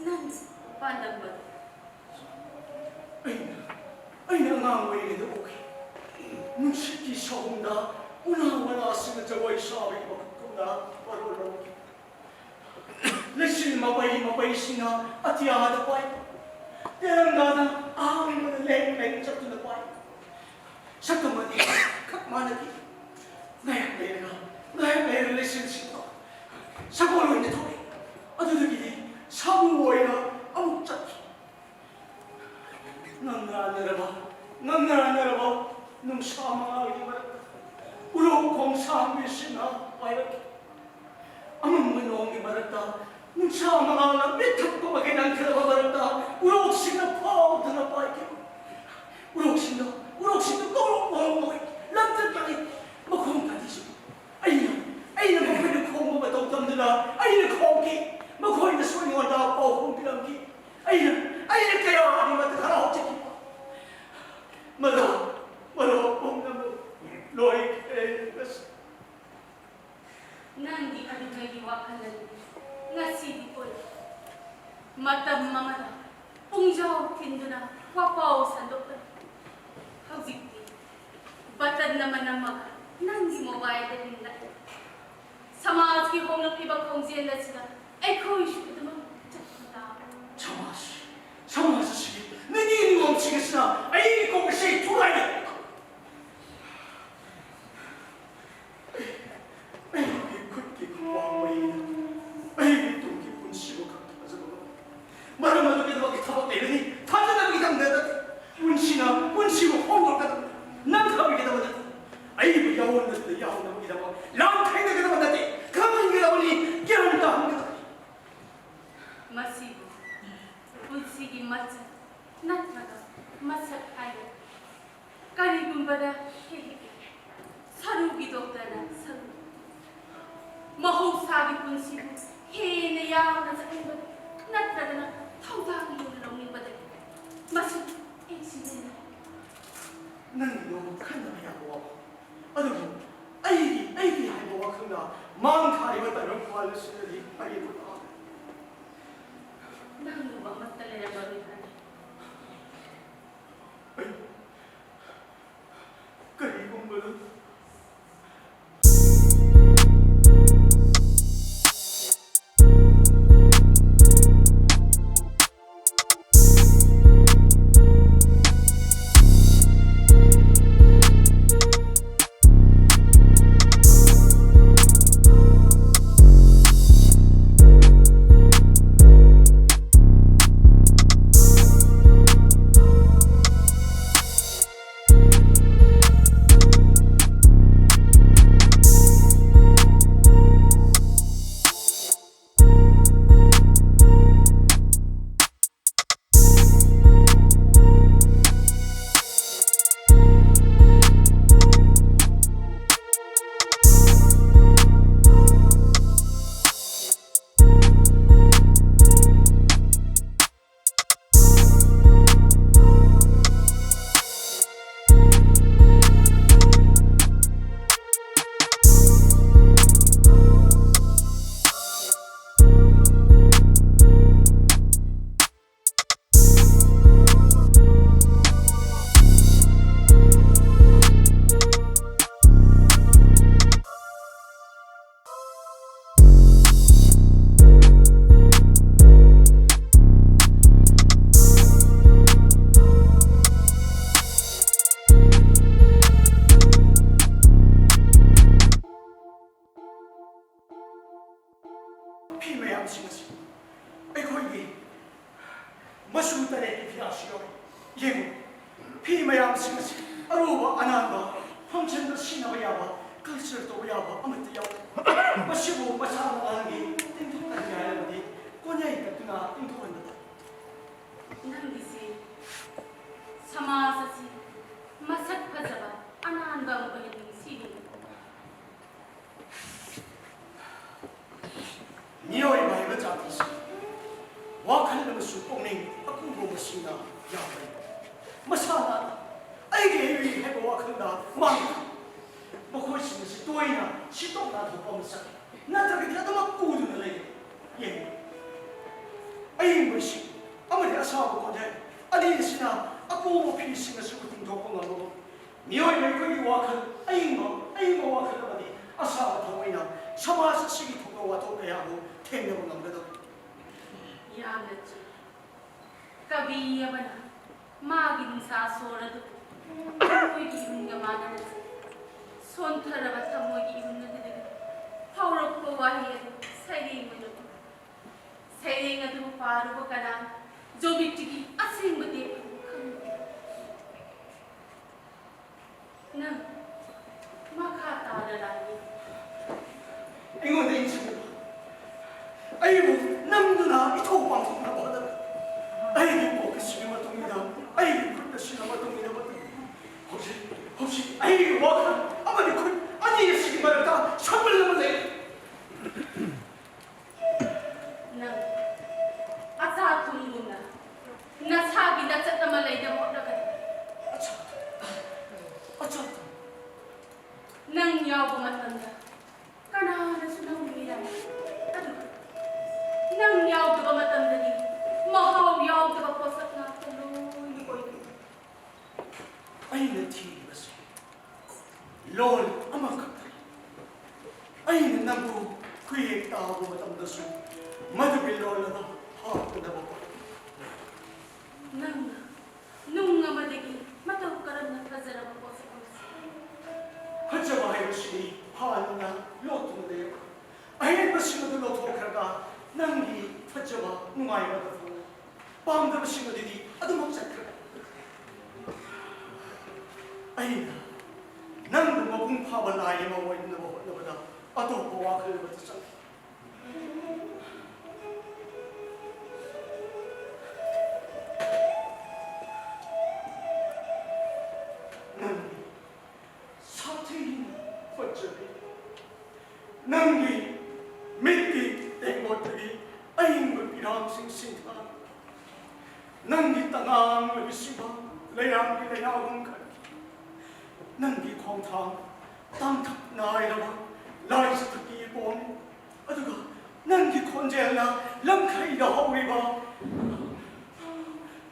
ꯅꯪ ꯄꯥꯟꯗꯝꯕꯗꯨ꯫ ꯑꯩꯅ, ꯑꯩꯅ ꯑꯉꯥꯡ ꯑꯣꯏꯔꯤꯉꯩꯗ ꯎꯈꯤ꯫ ꯅꯨꯡꯁꯤꯠꯀꯤ ꯁꯍꯨꯝꯗ ꯎꯅꯥ ꯋꯥꯅꯥꯁꯤꯡꯅ ꯖꯒꯣꯏ ꯁꯥꯕꯒꯤ ꯃꯈꯣꯜꯒꯨꯝꯅ ꯋꯥꯔꯣꯜ ꯂꯧꯈꯤ꯫ ꯂꯩꯆꯤꯜ ꯃꯄꯩ ꯃꯄꯩꯁꯤꯡꯅ ꯑꯇꯤꯌꯥꯗ ꯄꯥꯏ꯫ ꯇꯦꯂꯪꯒꯥꯅ ꯑꯍꯥꯡꯕꯗ ꯂꯦꯡ ꯂꯦꯡ ꯆꯠꯇꯨꯅ ꯄꯥꯏ꯫ ꯁꯛꯇꯝ ꯑꯅꯤ ꯈꯛ ꯃꯥꯟꯅꯈꯤ꯫ ꯉꯥꯏꯍꯥꯛ ꯂꯩꯔꯒ, ꯉꯥꯏꯍꯥꯛ ꯂꯩꯔꯒ ꯂꯩꯆꯤꯜꯁꯤꯡꯗꯣ ꯁꯒꯣꯜ ꯑꯣꯏꯅ ꯊꯣꯛꯏ꯫ ꯑꯗꯨꯗꯒꯤꯗꯤ ꯁꯥꯃꯨ ꯑꯣꯏꯅ ꯑꯃꯨꯛ ꯆꯠꯈꯤ꯫ ꯉꯪꯅꯔꯕ, ꯉꯪꯅꯔꯕ ꯅꯨꯡꯁꯥ ꯃꯉꯥꯜꯒꯤ ꯃꯔꯛꯇ ꯎꯔꯣꯛ ꯈꯣꯡꯁꯥꯡꯕꯤꯁꯤꯡꯅ ꯄꯥꯏꯔꯛꯈꯤ꯫ ꯑꯃꯝꯕ ꯅꯣꯡꯒꯤ ꯃꯔꯛꯇ, ꯅꯨꯡꯁꯥ ꯃꯉꯥꯜꯅ ꯃꯤꯠ ꯊꯛꯄ ꯃꯈꯩ ꯅꯟꯈꯠꯂꯕ ꯃꯔꯛꯇ, ꯎꯔꯣꯛꯁꯤꯡꯅ ꯐꯥꯎꯗꯨꯅ ꯄꯥꯏꯈꯤꯕ꯫ ꯎꯔꯣꯛꯁꯤꯡꯗꯣ, ꯎꯔꯣꯛꯁꯤꯡꯗꯣ ꯀꯧꯔꯣꯛ ꯀꯧꯔꯣꯛ ꯅꯣꯛꯏ, ꯂꯝꯆꯠ ꯃꯥꯡꯏ, ꯃꯈꯣꯡ ꯀꯥꯟꯗꯤꯁꯨ꯫ ꯑꯩꯅ, ꯑꯩꯅ ꯃꯈꯣꯏꯅ ꯈꯣꯡꯕ ꯃꯇꯧ ꯇꯝꯗꯨꯅ ꯑꯩꯅ ꯈꯣꯡꯈꯤ꯫ ꯃꯈꯣꯏꯅꯁꯨ ꯑꯩꯉꯣꯟꯗ ꯄꯥꯎꯈꯨꯝ ꯄꯤꯔꯝꯈꯤ꯫ ꯑꯩꯅ, ꯑꯩꯅ ꯀꯌꯥ ꯑꯅꯤꯃꯛꯇ ꯍꯔꯥꯎꯖꯈꯤꯕ꯫ ꯃꯗꯣ, ꯃꯗꯣ ꯄꯨꯝꯅꯃꯛ ꯂꯣꯏꯈ꯭ꯔꯦ ꯉꯁꯤ꯫ ꯅꯪꯒꯤ ꯑꯗꯨꯗꯒꯤ ꯋꯥꯈꯜ ꯑꯗꯨ ꯉꯁꯤꯗꯤ ꯑꯣꯏ꯫ ꯃꯇꯝ ꯑꯃꯗ ꯄꯨꯡꯖꯥꯎ ꯊꯤꯟꯗꯨꯅ ꯋꯥꯄꯥꯎ ꯁꯟꯗꯣꯛꯂꯝꯃꯤ꯫ ꯍꯧꯖꯤꯛꯇꯤ ꯕꯇꯟ ꯑꯃ ꯅꯝꯃꯒ ꯅꯪꯒꯤ ꯃꯣꯕꯥꯏꯜꯗ ꯔꯤꯡ ꯂꯥꯛꯏ꯫ ꯁꯃꯥꯖꯀꯤ ꯍꯣꯡꯂꯛꯂꯤꯕ ꯈꯣꯡꯖꯦꯜ ꯑꯁꯤꯗ ꯑꯩꯈꯣꯏꯁꯨ ꯑꯗꯨꯃꯛ ꯆꯠꯄ ꯇꯥꯕꯅꯤ꯫ ꯁꯃꯥꯖ, ꯁꯃꯥꯖ ꯑꯁꯤ ꯅꯤꯇꯤ ꯅꯤꯌꯣꯝꯁꯤꯡ ꯑꯁꯤꯅ ꯑꯩꯒꯤ ꯀꯣꯛ ꯑꯁꯤ ꯊꯨꯒꯥꯏꯔꯦ꯫ ꯑꯩꯒꯤ ꯈꯨꯠꯀꯤ ꯈꯨꯄꯥꯛ ꯃꯩꯅ ꯑꯩꯒꯤ ꯇꯨꯡꯒꯤ ꯄꯨꯟꯁꯤꯕꯨ ꯈꯛ ꯊꯥꯖꯕ ꯉꯝꯗꯦ꯫ ꯃꯔꯝ ꯑꯗꯨꯒꯤꯗꯃꯛ ꯊꯕꯛ ꯂꯩꯔꯅꯤ, ꯊꯥꯖꯅꯕꯒꯤꯗꯃꯛ ꯅꯠꯇꯦ꯫ ꯄꯨꯟꯁꯤꯅ ꯄꯨꯟꯁꯤꯕꯨ ꯍꯣꯡꯗꯣꯛꯀꯗꯕꯅꯤ꯫ ꯅꯪ ꯊꯥꯕꯤꯒꯗꯕ ꯅꯠꯇꯦ꯫ ꯑꯩꯕꯨ ꯌꯥꯑꯣ ꯌꯥꯎꯅꯕꯒꯤꯗꯃꯛ ꯂꯥꯟꯊꯦꯡꯅꯒꯗꯕ ꯅꯠꯇꯦ, ꯈꯪꯍꯟꯒꯗꯕꯅꯤ, ꯒ꯭ꯌꯥꯟ ꯇꯥꯍꯟꯒꯗꯕꯅꯤ꯫ ꯃꯁꯤꯕꯨ ꯄꯨꯟꯁꯤꯒꯤ ꯃꯆꯠ ꯅꯠꯇ꯭ꯔꯒ ꯃꯁꯛ ꯍꯥꯏꯒꯗ꯭ꯔꯥ? ꯀꯔꯤꯒꯨꯝꯕꯗ ꯍꯦꯛ ꯍꯦꯛ ꯁꯔꯨꯒꯤ ꯗꯣꯛꯇꯔꯅ ꯁꯔꯨ, ꯃꯍꯧꯁꯥꯒꯤ ꯄꯨꯟꯁꯤꯕꯨ ꯍꯦꯟꯅ ꯌꯥꯝꯅ ꯆꯠꯅꯤꯡꯕꯗ ꯅꯠꯇ꯭ꯔꯒꯅ ꯊꯧꯗꯥꯡ ꯍꯦꯟꯅ ꯂꯧꯅꯤꯡꯕꯗꯒꯤ ꯃꯁꯤ ꯑꯦꯛꯁꯤꯗꯦꯟ꯫ ꯅꯪꯒꯤꯗꯣ ꯈꯟꯅꯕ ꯌꯥꯕ ꯋꯥꯐꯝ꯫ ꯑꯗꯨꯕꯨ ꯑꯩꯒꯤ, ꯑꯩꯒꯤ ꯍꯥꯏꯕ ꯋꯥꯈꯜꯅ ꯃꯥꯡ ꯊꯥꯔꯤꯕ ꯇꯥꯏꯕꯪ ꯄꯥꯜ ꯑꯁꯤꯗꯗꯤ ꯑꯩ ꯄꯣꯊꯥ꯫ ꯅꯪꯒꯨꯝꯕ ꯑꯃꯠꯇ ꯂꯩꯔꯝꯃꯔꯣꯏ ꯈꯜꯂꯤ꯫ ꯑꯩ ꯀꯔꯤꯒꯨꯝꯕꯗ ꯐꯤ ꯃꯌꯥꯝꯁꯤꯡ ꯑꯁꯤ ꯑꯩꯈꯣꯏꯒꯤ ꯃꯆꯨ ꯇꯔꯦꯠꯀꯤ ꯐꯤꯔꯥꯜꯁꯨ ꯌꯥꯎꯔꯤ꯫ ꯌꯦꯡꯉꯨ, ꯐꯤ ꯃꯌꯥꯝꯁꯤꯡ ꯑꯁꯤ ꯑꯔꯨꯕ ꯑꯅꯥꯟꯕ ꯐꯪꯁꯟꯗ ꯁꯤꯖꯤꯟꯅꯕ ꯌꯥꯕ ꯀꯜꯆꯔ ꯇꯧꯕ ꯌꯥꯕ ꯑꯃꯠꯇ ꯌꯥꯎꯗꯦ꯫ ꯃꯁꯤꯕꯨ ꯃꯁꯥ ꯃꯊꯟꯒꯤ ꯇꯤꯡꯊꯣꯛꯍꯟꯒꯦ ꯍꯥꯏꯔꯕꯗꯤ ꯀꯣꯟꯌꯥꯏ ꯀꯠꯇꯨꯅ ꯇꯤꯡꯊꯣꯛꯍꯟꯕ ꯇꯥꯏ꯫ ꯅꯪꯒꯤꯁꯤ ꯁꯃꯥꯖ ꯑꯁꯤ ꯃꯁꯛ ꯐꯖꯕ ꯑꯅꯥꯟꯕ ꯑꯃ ꯑꯣꯏꯍꯟꯅꯤꯡꯁꯤꯔꯤ꯫ ꯃꯤꯑꯣꯏꯕ ꯍꯥꯏꯕ ꯖꯥꯇꯤꯁꯤ ꯋꯥꯈꯜ ꯑꯃꯁꯨꯡ ꯄꯨꯛꯅꯤꯡ ꯑꯀꯨꯕ ꯃꯁꯤꯡꯅ ꯌꯥꯝꯕꯅꯤ꯫ ꯃꯁꯥꯅ ꯑꯩꯒꯤ ꯑꯩꯒꯤ ꯍꯥꯏꯕ ꯋꯥꯈꯜꯗ ꯃꯥꯡꯈꯤ꯫ ꯃꯈꯣꯏꯁꯤꯡ ꯑꯁꯤ ꯇꯣꯏꯅ ꯁꯤꯠꯇꯣꯛ ꯅꯥꯟꯊꯣꯛꯄ ꯑꯃ ꯆꯪꯏ, ꯅꯠꯇ꯭ꯔꯒꯗꯤ ꯑꯗꯨꯃꯛ ꯎꯗꯨꯅ ꯂꯩꯒꯅꯤ꯫ ꯌꯦꯡꯉꯨ, ꯑꯏꯪꯕ ꯏꯁꯤꯡ ꯑꯃꯗꯤ ꯑꯁꯥꯕ ꯈꯣꯟꯖꯦꯜ ꯑꯅꯤ ꯑꯁꯤꯅ ꯑꯄꯨꯕ ꯐꯤꯁꯤꯡ ꯑꯁꯤꯕꯨ ꯇꯤꯡꯊꯣꯛꯄ ꯉꯝꯕꯒꯨꯝ, ꯃꯤꯑꯣꯏꯕ ꯑꯩꯈꯣꯏꯒꯤ ꯋꯥꯈꯜ, ꯑꯏꯪꯕ, ꯑꯏꯪꯕ ꯋꯥꯈꯜ ꯑꯃꯗꯤ ꯑꯁꯥꯕ ꯊꯃꯣꯏꯅ ꯁꯃꯥꯖ ꯑꯁꯤꯒꯤ ꯊꯧꯗꯣꯛ ꯋꯥꯊꯣꯛ ꯀꯌꯥꯕꯨ ꯊꯦꯡꯅꯕ ꯉꯝꯒꯗꯧꯔꯤ꯫ ꯌꯥꯝꯅ ꯆꯨꯝꯃꯤ꯫ ꯀꯕꯤ ꯑꯃꯅ ꯃꯥꯒꯤ ꯅꯨꯡꯁꯥ ꯁꯣꯔ ꯑꯗꯨ ꯊꯃꯣꯏꯒꯤ ꯏꯍꯨꯟꯒ ꯃꯥꯟꯅꯅ ꯁꯣꯟꯊꯔꯕ ꯊꯃꯣꯏꯒꯤ ꯏꯍꯨꯟ ꯑꯗꯨꯗꯒꯤ ꯍꯧꯔꯛꯄ ꯋꯥꯍꯩ ꯑꯗꯨ ꯁꯩꯔꯦꯡ ꯑꯣꯏꯅ ꯎꯔꯤ꯫ ꯁꯩꯔꯦꯡ ꯑꯗꯨꯕꯨ ꯄꯥꯔꯨꯕ ꯀꯅꯥ ꯖꯣꯃꯤꯇ꯭ꯔꯤꯒꯤ ꯑꯁꯦꯡꯕ ꯇꯦꯞ ꯑꯗꯨ ꯈꯪꯂꯣꯏ꯫ ꯅꯪ ꯃꯈꯥ ꯇꯥꯅ ꯂꯥꯛꯏ꯫ ꯑꯩꯉꯣꯟꯗ ꯏꯟꯁꯤꯟꯅꯕ, ꯑꯩꯕꯨ ꯅꯝꯗꯨꯅ ꯏꯊꯧ ꯄꯥꯡꯊꯣꯛꯅꯕ ꯍꯣꯠꯅꯕ꯫ ꯑꯩꯒꯤ ꯀꯣꯛ ꯑꯁꯤꯒꯤ ꯃꯇꯨꯡ ꯏꯟꯅ, ꯑꯩꯒꯤ ꯈꯨꯠ ꯑꯁꯤꯅ ꯃꯇꯨꯡ ꯏꯟꯅꯕ꯫ ꯍꯧꯖꯤꯛ, ꯍꯧꯖꯤꯛ ꯑꯩꯒꯤ ꯋꯥꯈꯜ ꯑꯃꯗꯤ ꯈꯨꯠ ꯑꯅꯤ ꯑꯁꯤꯒꯤ ꯃꯔꯛꯇ ꯁꯝꯕꯜ ꯑꯃ ꯂꯩ꯫ ꯅꯪ ꯑꯆꯥ ꯊꯨꯝꯒꯨꯝꯅ ꯅꯁꯥꯒꯤ ꯂꯆꯠ ꯑꯃ ꯂꯩꯅꯕ ꯍꯣꯠꯅꯒꯅꯤ꯫ ꯑꯆꯥ ꯊꯨꯝ, ꯑꯆꯥ ꯊꯨꯝ꯫ ꯅꯪ ꯌꯥꯎꯕ ꯃꯇꯝꯗ ꯀꯅꯥꯅꯁꯨ ꯅꯪꯕꯨ ꯃꯤꯔꯥꯏ, ꯑꯗꯨꯒ ꯅꯪ ꯌꯥꯎꯗꯕ ꯃꯇꯝꯗꯗꯤ ꯃꯍꯥꯎ ꯌꯥꯎꯗꯕ ꯄꯣꯠꯁꯛ ꯉꯥꯛꯇ ꯂꯣꯏꯅ ꯑꯣꯏꯒꯅꯤ꯫ ꯑꯩꯅ ꯊꯤꯔꯤꯕꯁꯤ ꯂꯣꯜ ꯑꯃꯈꯛꯇꯅꯤ꯫ ꯑꯩꯅ ꯅꯪꯕꯨ ꯈꯨꯌꯦꯛ ꯇꯥꯕ ꯃꯇꯝꯗꯁꯨ ꯃꯗꯨꯒꯤ ꯂꯣꯜ ꯑꯗꯨ ꯍꯥꯞꯇꯅꯕ ꯍꯣꯠꯅꯕꯅꯤ꯫ ꯅꯪꯅ ꯅꯨꯡ ꯑꯃꯗꯒꯤ ꯃꯇꯧ ꯀꯔꯝꯅ ꯐꯖꯔꯕ ꯄꯣꯠꯁꯛ ꯑꯃ ꯁꯦꯝ? ꯐꯖꯕ ꯍꯥꯏꯕꯁꯤꯗꯤ ꯍꯥꯟꯅ ꯂꯣꯠꯇꯨꯅ ꯂꯩꯔꯕ ꯑꯍꯦꯟꯕꯁꯤꯡ ꯑꯗꯨ ꯂꯧꯊꯣꯛꯈ꯭ꯔꯒ ꯅꯪꯒꯤ ꯐꯖꯕ ꯅꯨꯡꯉꯥꯏꯕ ꯑꯗꯨ ꯐꯪꯂꯦ꯫ ꯄꯥꯝꯗꯕꯁꯤꯡ ꯑꯗꯨꯗꯤ ꯑꯗꯨꯃꯛ ꯆꯠꯈ꯭ꯔꯦ꯫ ꯑꯩꯅ ꯅꯪꯕꯨ ꯃꯄꯨꯡ ꯐꯥꯕ ꯂꯥꯏ ꯑꯃ ꯑꯣꯏꯅꯕ ꯍꯣꯠꯅꯕꯗ ꯑꯇꯣꯞꯄ ꯋꯥꯈꯜ ꯑꯃꯠꯇ ꯆꯪꯗꯦ꯫ ꯅꯪ ꯁꯥꯊꯤꯅ ꯐꯠꯖꯔꯦ꯫ ꯅꯪꯒꯤ ꯃꯤꯠꯀꯤ ꯇꯦꯡꯀꯣꯠꯇꯒꯤ ꯑꯏꯪꯕ ꯄꯤꯔꯥꯡꯁꯤꯡ ꯁꯤꯟꯊꯥꯔꯤ꯫ ꯅꯪꯒꯤ ꯇꯉꯥꯡ ꯑꯣꯏꯕ ꯁꯤꯕ ꯂꯩꯔꯥꯡꯒꯤ ꯂꯩꯅꯥꯒꯨꯝ ꯈꯜꯂꯤ꯫ ꯅꯪꯒꯤ ꯈꯣꯡꯊꯥꯡ ꯇꯥꯡꯊꯛ ꯅꯥꯏꯔꯕ ꯂꯥꯏꯖ ꯊꯛꯀꯤ ꯄꯣꯝꯃꯤ꯫ ꯑꯗꯨꯒ ꯅꯪꯒꯤ ꯈꯣꯟꯖꯦꯜꯅ ꯂꯝꯈꯩꯗ ꯍꯧꯔꯤꯕ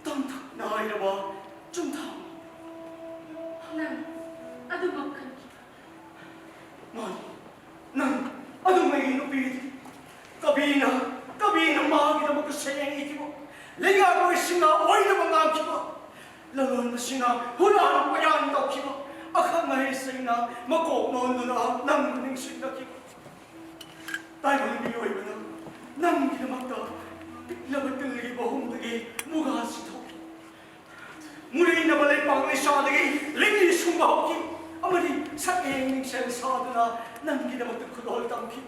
ꯇꯥꯡꯊꯛ ꯅꯥꯏꯔꯕ ꯆꯨꯝꯊꯥꯡ꯫ ꯅꯪ ꯑꯗꯨꯃꯛ ꯈꯟꯈꯤꯕ꯭ꯔꯥ? ꯃꯥꯅꯤ, ꯅꯪ ꯑꯗꯨꯉꯩꯒꯤ ꯅꯨꯄꯤꯗꯤ ꯀꯕꯤꯅ, ꯀꯕꯤꯅ ꯃꯥꯒꯤꯗꯃꯛꯇ ꯁꯩꯔꯦꯡ ꯏꯈꯤꯕ, ꯂꯩꯉꯥꯛꯂꯣꯏꯁꯤꯡꯅ ꯑꯣꯏꯗꯕ ꯉꯥꯡꯈꯤꯕ, ꯂꯂꯣꯟꯕꯁꯤꯡꯅ ꯍꯨꯔꯥꯟ ꯄꯣꯌꯥꯟ ꯇꯧꯈꯤꯕ, ꯑꯈꯪ ꯑꯍꯩꯁꯤꯡꯅ ꯃꯀꯣꯛ ꯅꯣꯟꯗꯨꯅ ꯅꯪꯕꯨ ꯅꯤꯡꯁꯤꯡꯂꯛꯈꯤꯕ꯫ ꯇꯥꯏꯕꯪ ꯃꯤꯑꯣꯏꯕꯅ ꯅꯪꯒꯤꯗꯃꯛꯇ ꯄꯤꯛꯂꯕ ꯇꯤꯜꯒꯤ ꯃꯍꯨꯝꯗꯒꯤ ꯃꯨꯒꯥ ꯁꯤꯊꯣꯛꯈꯤ꯫ ꯃꯨꯔꯩꯅꯕ ꯂꯩꯄꯥꯛ ꯂꯩꯁꯥꯗꯒꯤ ꯂꯤꯛꯂꯤ ꯁꯨꯡꯕ ꯍꯧꯈꯤ, ꯑꯃꯗꯤ ꯁꯛꯍꯦꯡ ꯃꯤꯡꯁꯦꯜ ꯁꯥꯗꯨꯅ ꯅꯪꯒꯤꯗꯃꯛꯇ ꯈꯨꯗꯣꯜ ꯇꯝꯈꯤ꯫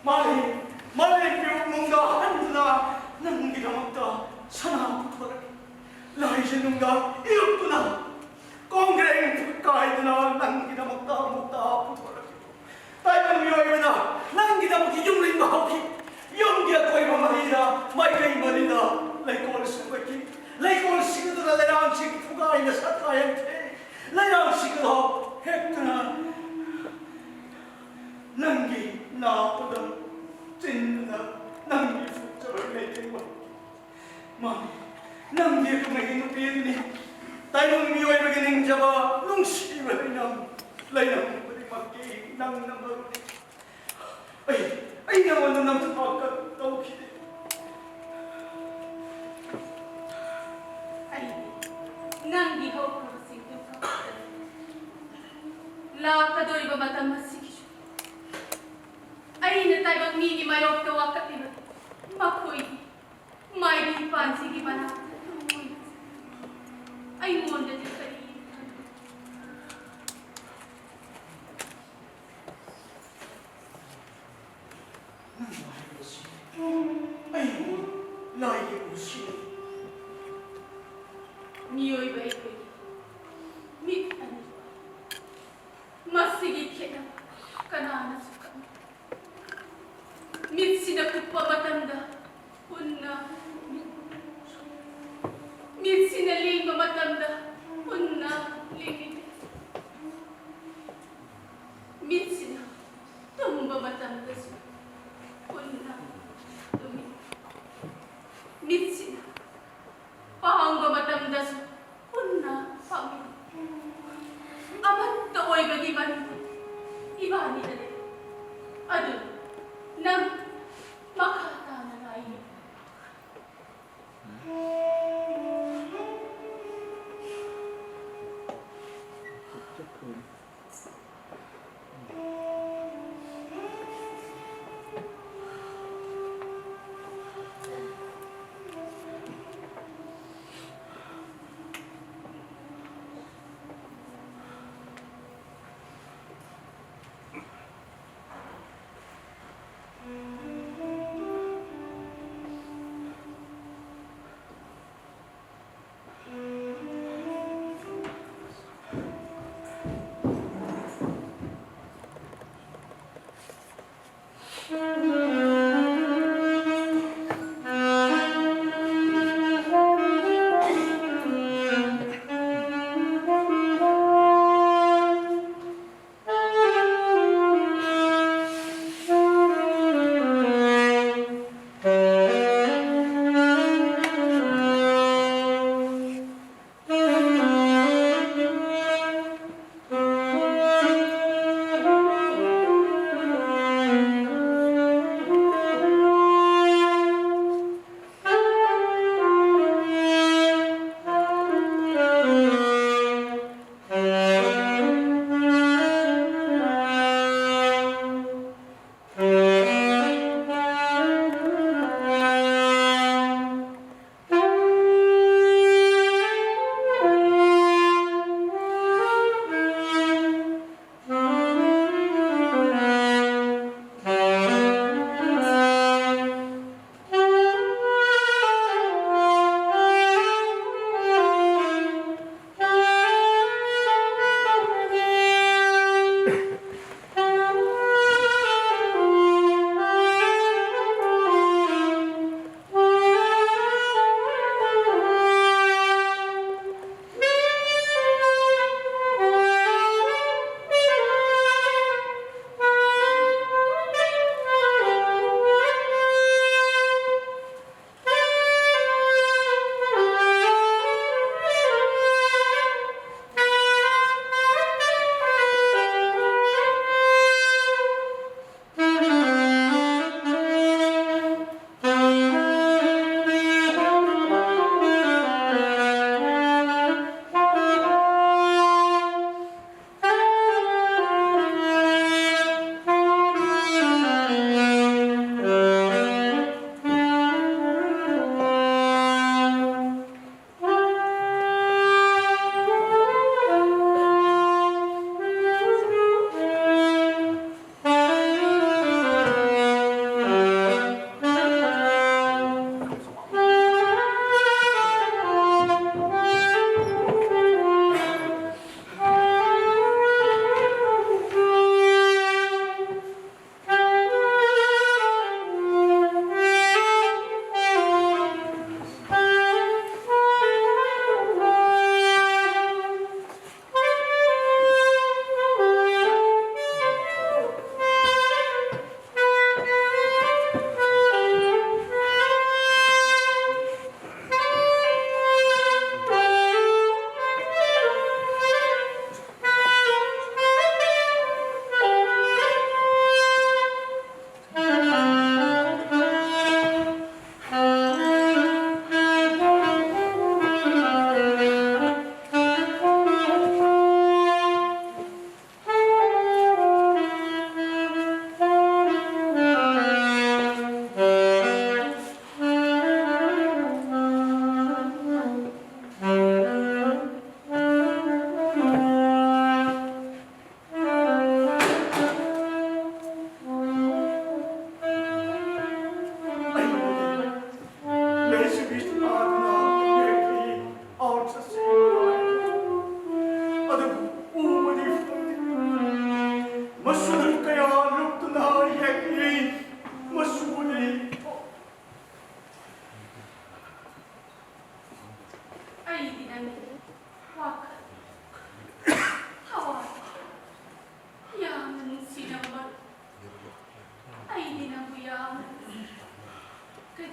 ꯃꯥꯂꯦꯝ, ꯃꯥꯂꯦꯝ ꯄꯤꯔꯨꯛ ꯅꯨꯡꯗ ꯍꯟꯗꯨꯅ ꯅꯪꯒꯤꯗꯃꯛꯇ ꯁꯅꯥ ꯄꯨꯊꯣꯔꯛꯏ꯫ ꯂꯥꯏꯖ ꯅꯨꯡꯗ ꯏꯔꯨꯞꯇꯨꯅ ꯀꯣꯡꯒ꯭ꯔꯦꯡ ꯀꯥꯏꯗꯨꯅ ꯅꯪꯒꯤꯗꯃꯛꯇ ꯃꯨꯛꯇ ꯄꯨꯊꯣꯔꯛꯏ꯫ ꯇꯥꯏꯕꯪ ꯃꯤꯑꯣꯏꯕꯅ ꯅꯪꯒꯤꯗꯃꯛꯇ ꯌꯨꯝ ꯂꯤꯡꯕ ꯍꯧꯈꯤ꯫ ꯌꯨꯝꯒꯤ ꯑꯀꯣꯏꯕ ꯃꯔꯤꯗ, ꯃꯥꯏꯀꯩ ꯃꯔꯤꯗ ꯂꯩꯀꯣꯜ ꯁꯦꯝꯒꯠꯈꯤ꯫ ꯂꯩꯀꯣꯜꯁꯤꯡ ꯑꯗꯨꯗ ꯂꯩꯔꯥꯡꯁꯤꯡ ꯐꯨꯒꯥꯏꯅ ꯁꯛꯀꯥꯏꯍꯟꯈꯤ꯫ ꯂꯩꯔꯥꯡꯁꯤꯡ ꯑꯗꯨ ꯍꯦꯛꯇꯨꯅ ꯅꯪꯒꯤ ꯅꯥꯄꯗ ꯆꯤꯟꯗꯨꯅ ꯅꯪꯒꯤ ꯐꯨꯠꯆꯕ ꯂꯩꯇꯦꯡꯕ꯫ ꯃꯥꯅꯤ, ꯅꯪꯗꯤ ꯑꯗꯨꯉꯩꯒꯤ ꯅꯨꯄꯤ ꯑꯗꯨꯅꯤ꯫ ꯇꯥꯏꯕꯪ ꯃꯤꯑꯣꯏꯕꯒꯤ ꯅꯤꯡꯖꯕ, ꯅꯨꯡꯁꯤꯕ ꯂꯩꯅꯝ, ꯂꯩꯅꯝ ꯈꯨꯗꯤꯡꯃꯛꯀꯤ ꯅꯪꯅ ꯃꯔꯨꯅꯤ꯫ ꯑꯩ, ꯑꯩ ꯅꯉꯣꯟꯗ ꯅꯝꯊꯥꯛꯀ ꯇꯧꯈꯤꯗꯦ꯫ ꯑꯩ ꯅꯪꯒꯤ ꯍꯧꯈ꯭ꯔꯕꯁꯤꯡꯗꯨ ꯀꯞꯇꯅ ꯂꯥꯛꯀꯗꯧꯔꯤꯕ ꯃꯇꯝ ꯑꯁꯤꯒꯤꯁꯨ ꯑꯩꯅ ꯇꯥꯏꯕꯪ ꯃꯤꯒꯤ ꯃꯥꯌꯣꯛꯇ ꯋꯥꯀꯠꯂꯤꯕ ꯃꯈꯣꯏꯒꯤ ꯃꯥꯏꯕꯤ ꯄꯥꯟꯖꯤꯒꯤ ꯃꯅꯥꯛꯇ ꯇꯨꯝꯃꯨꯏ꯫ ꯑꯩꯉꯣꯟꯗꯗꯤ ꯀꯔꯤ ꯈꯟꯕ? ꯃꯤꯑꯣꯏꯕ ꯑꯩꯈꯣꯏꯒꯤ ꯃꯤꯠ ꯑꯅꯤ꯫ ꯃꯁꯤꯒꯤ ꯈꯦꯠꯅꯕ ꯀꯅꯥꯅꯁꯨ ꯈꯪꯗꯦ꯫ ꯃꯤꯠꯁꯤꯅ ꯀꯨꯞꯄ ꯃꯇꯝꯗ ꯄꯨꯟꯅ ꯃꯤꯠ, ꯃꯤꯠꯁꯤꯅ ꯂꯦꯡꯕ ꯃꯇꯝꯗ ꯄꯨꯟꯅ ꯂꯦꯡꯃꯤꯟꯅꯩ꯫ ꯃꯤꯠꯁꯤꯅ ꯇꯨꯝꯕ ꯃꯇꯝꯗꯁꯨ ꯄꯨꯟꯅ ꯇꯨꯝꯃꯤ꯫ ꯃꯤꯠꯁꯤꯅ ꯄꯥꯡꯕ ꯃꯇꯝꯗꯁꯨ ꯄꯨꯟꯅ ꯄꯥꯡꯃꯤꯟꯅꯩ꯫ ꯑꯃꯠꯇ ꯑꯣꯏꯕꯒꯤ ꯃꯔꯤꯗ ꯏꯕꯥꯅꯤꯗ ꯂꯩ꯫ ꯑꯗꯨ ꯅꯪ ꯃꯈꯥ ꯇꯥꯅ ꯂꯥꯏ ꯌꯦꯛꯎ꯫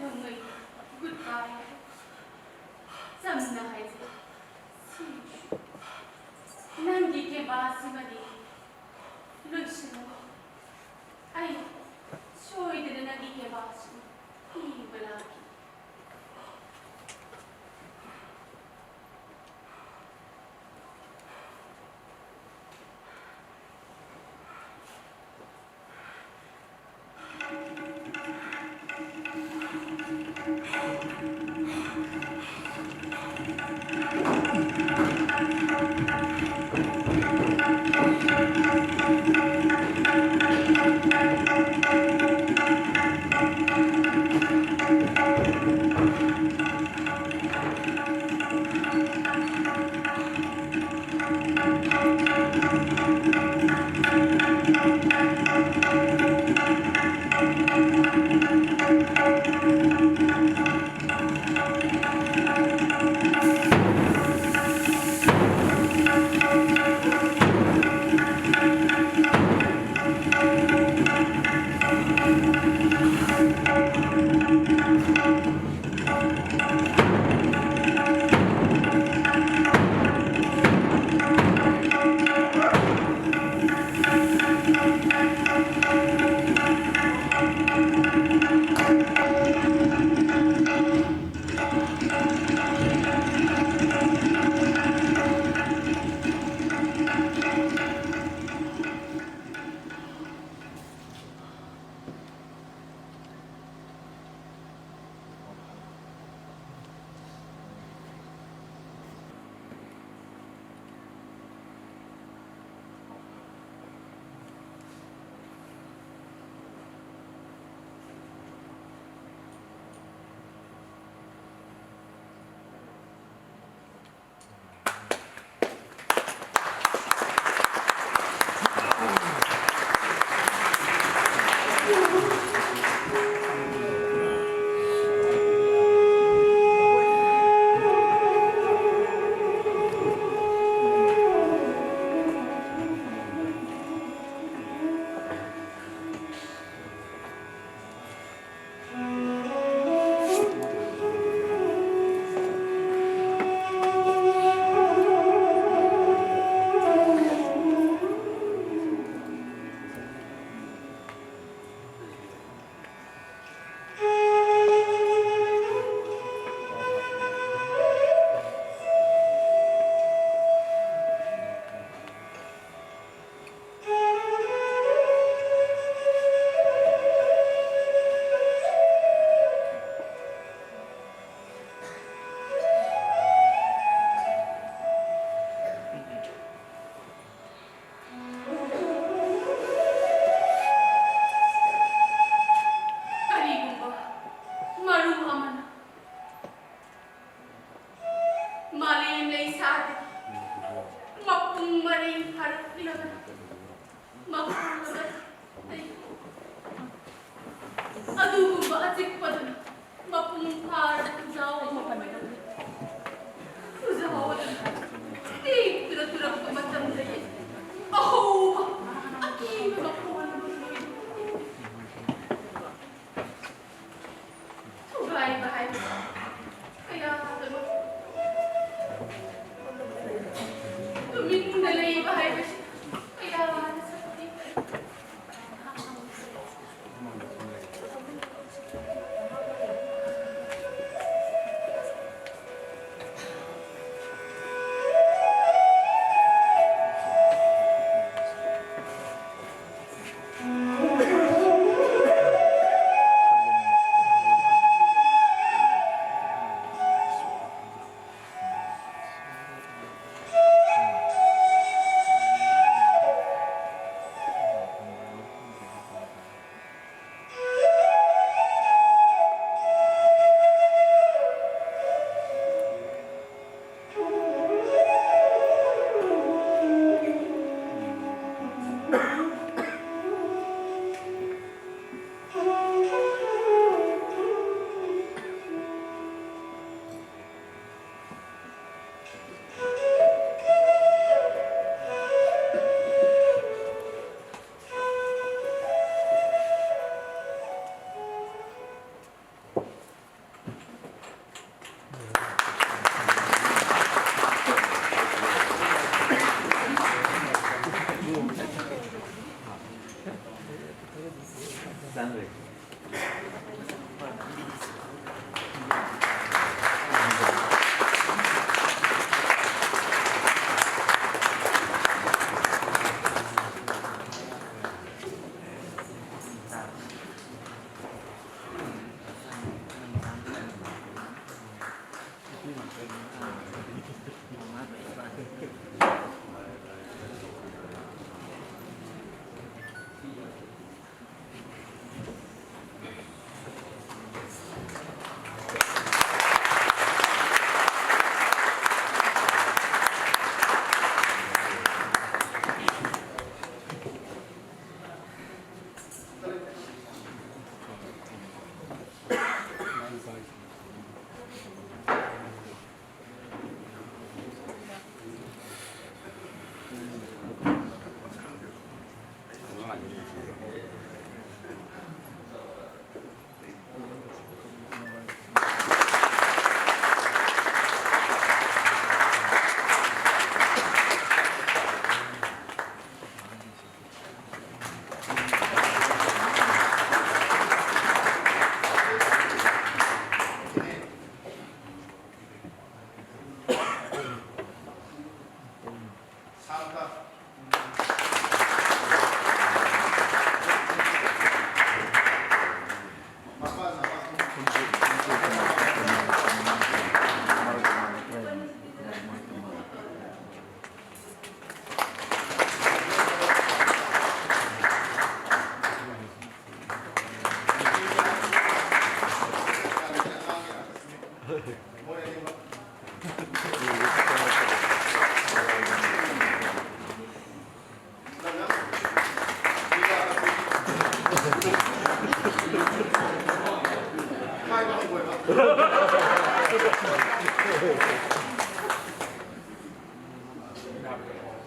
ꯅꯣꯡꯃꯩ, goodbye꯫ ꯆꯝꯅ ꯍꯥꯏꯖꯩ꯫ ꯁꯤꯁꯨ ꯅꯪꯒꯤ ꯀꯦꯕꯥꯁꯤꯃꯗꯤ ꯂꯣꯏꯁꯤꯜꯂꯣ꯫ ꯑꯩ ꯁꯣꯏꯗꯅ ꯅꯪꯒꯤ ꯀꯦꯕꯥꯁꯤꯃ ꯊꯤꯕ ꯂꯥꯛꯈꯤ꯫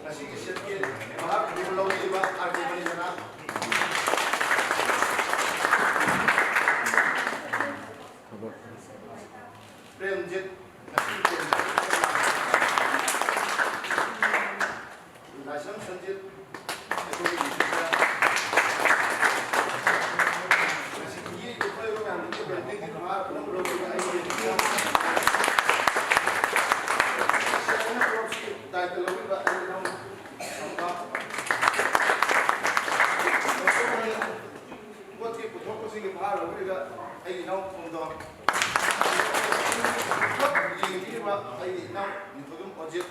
ꯉꯁꯤꯒꯤ ꯁꯦꯠꯀꯤ ꯃꯍꯥꯛ ꯃꯤꯡ ꯂꯧꯔꯤꯕ ꯑꯥꯔ ꯀꯦ ꯃꯅꯤꯁꯅꯥ, ꯄ꯭ꯔꯦꯝꯖꯤꯠ, ꯉꯁꯤ ꯄ꯭ꯔꯦꯝꯖꯤꯠ, ꯂꯥꯏꯁ꯭ꯔꯝ ꯁꯟꯖꯤꯠ, ꯑꯩꯈꯣꯏꯒꯤ ꯅꯨꯄꯤꯗ ꯑꯩꯒꯤ ꯏꯅꯥꯎ ꯅꯤꯡꯊꯧꯖꯝ ꯑꯣꯖꯤꯠ꯫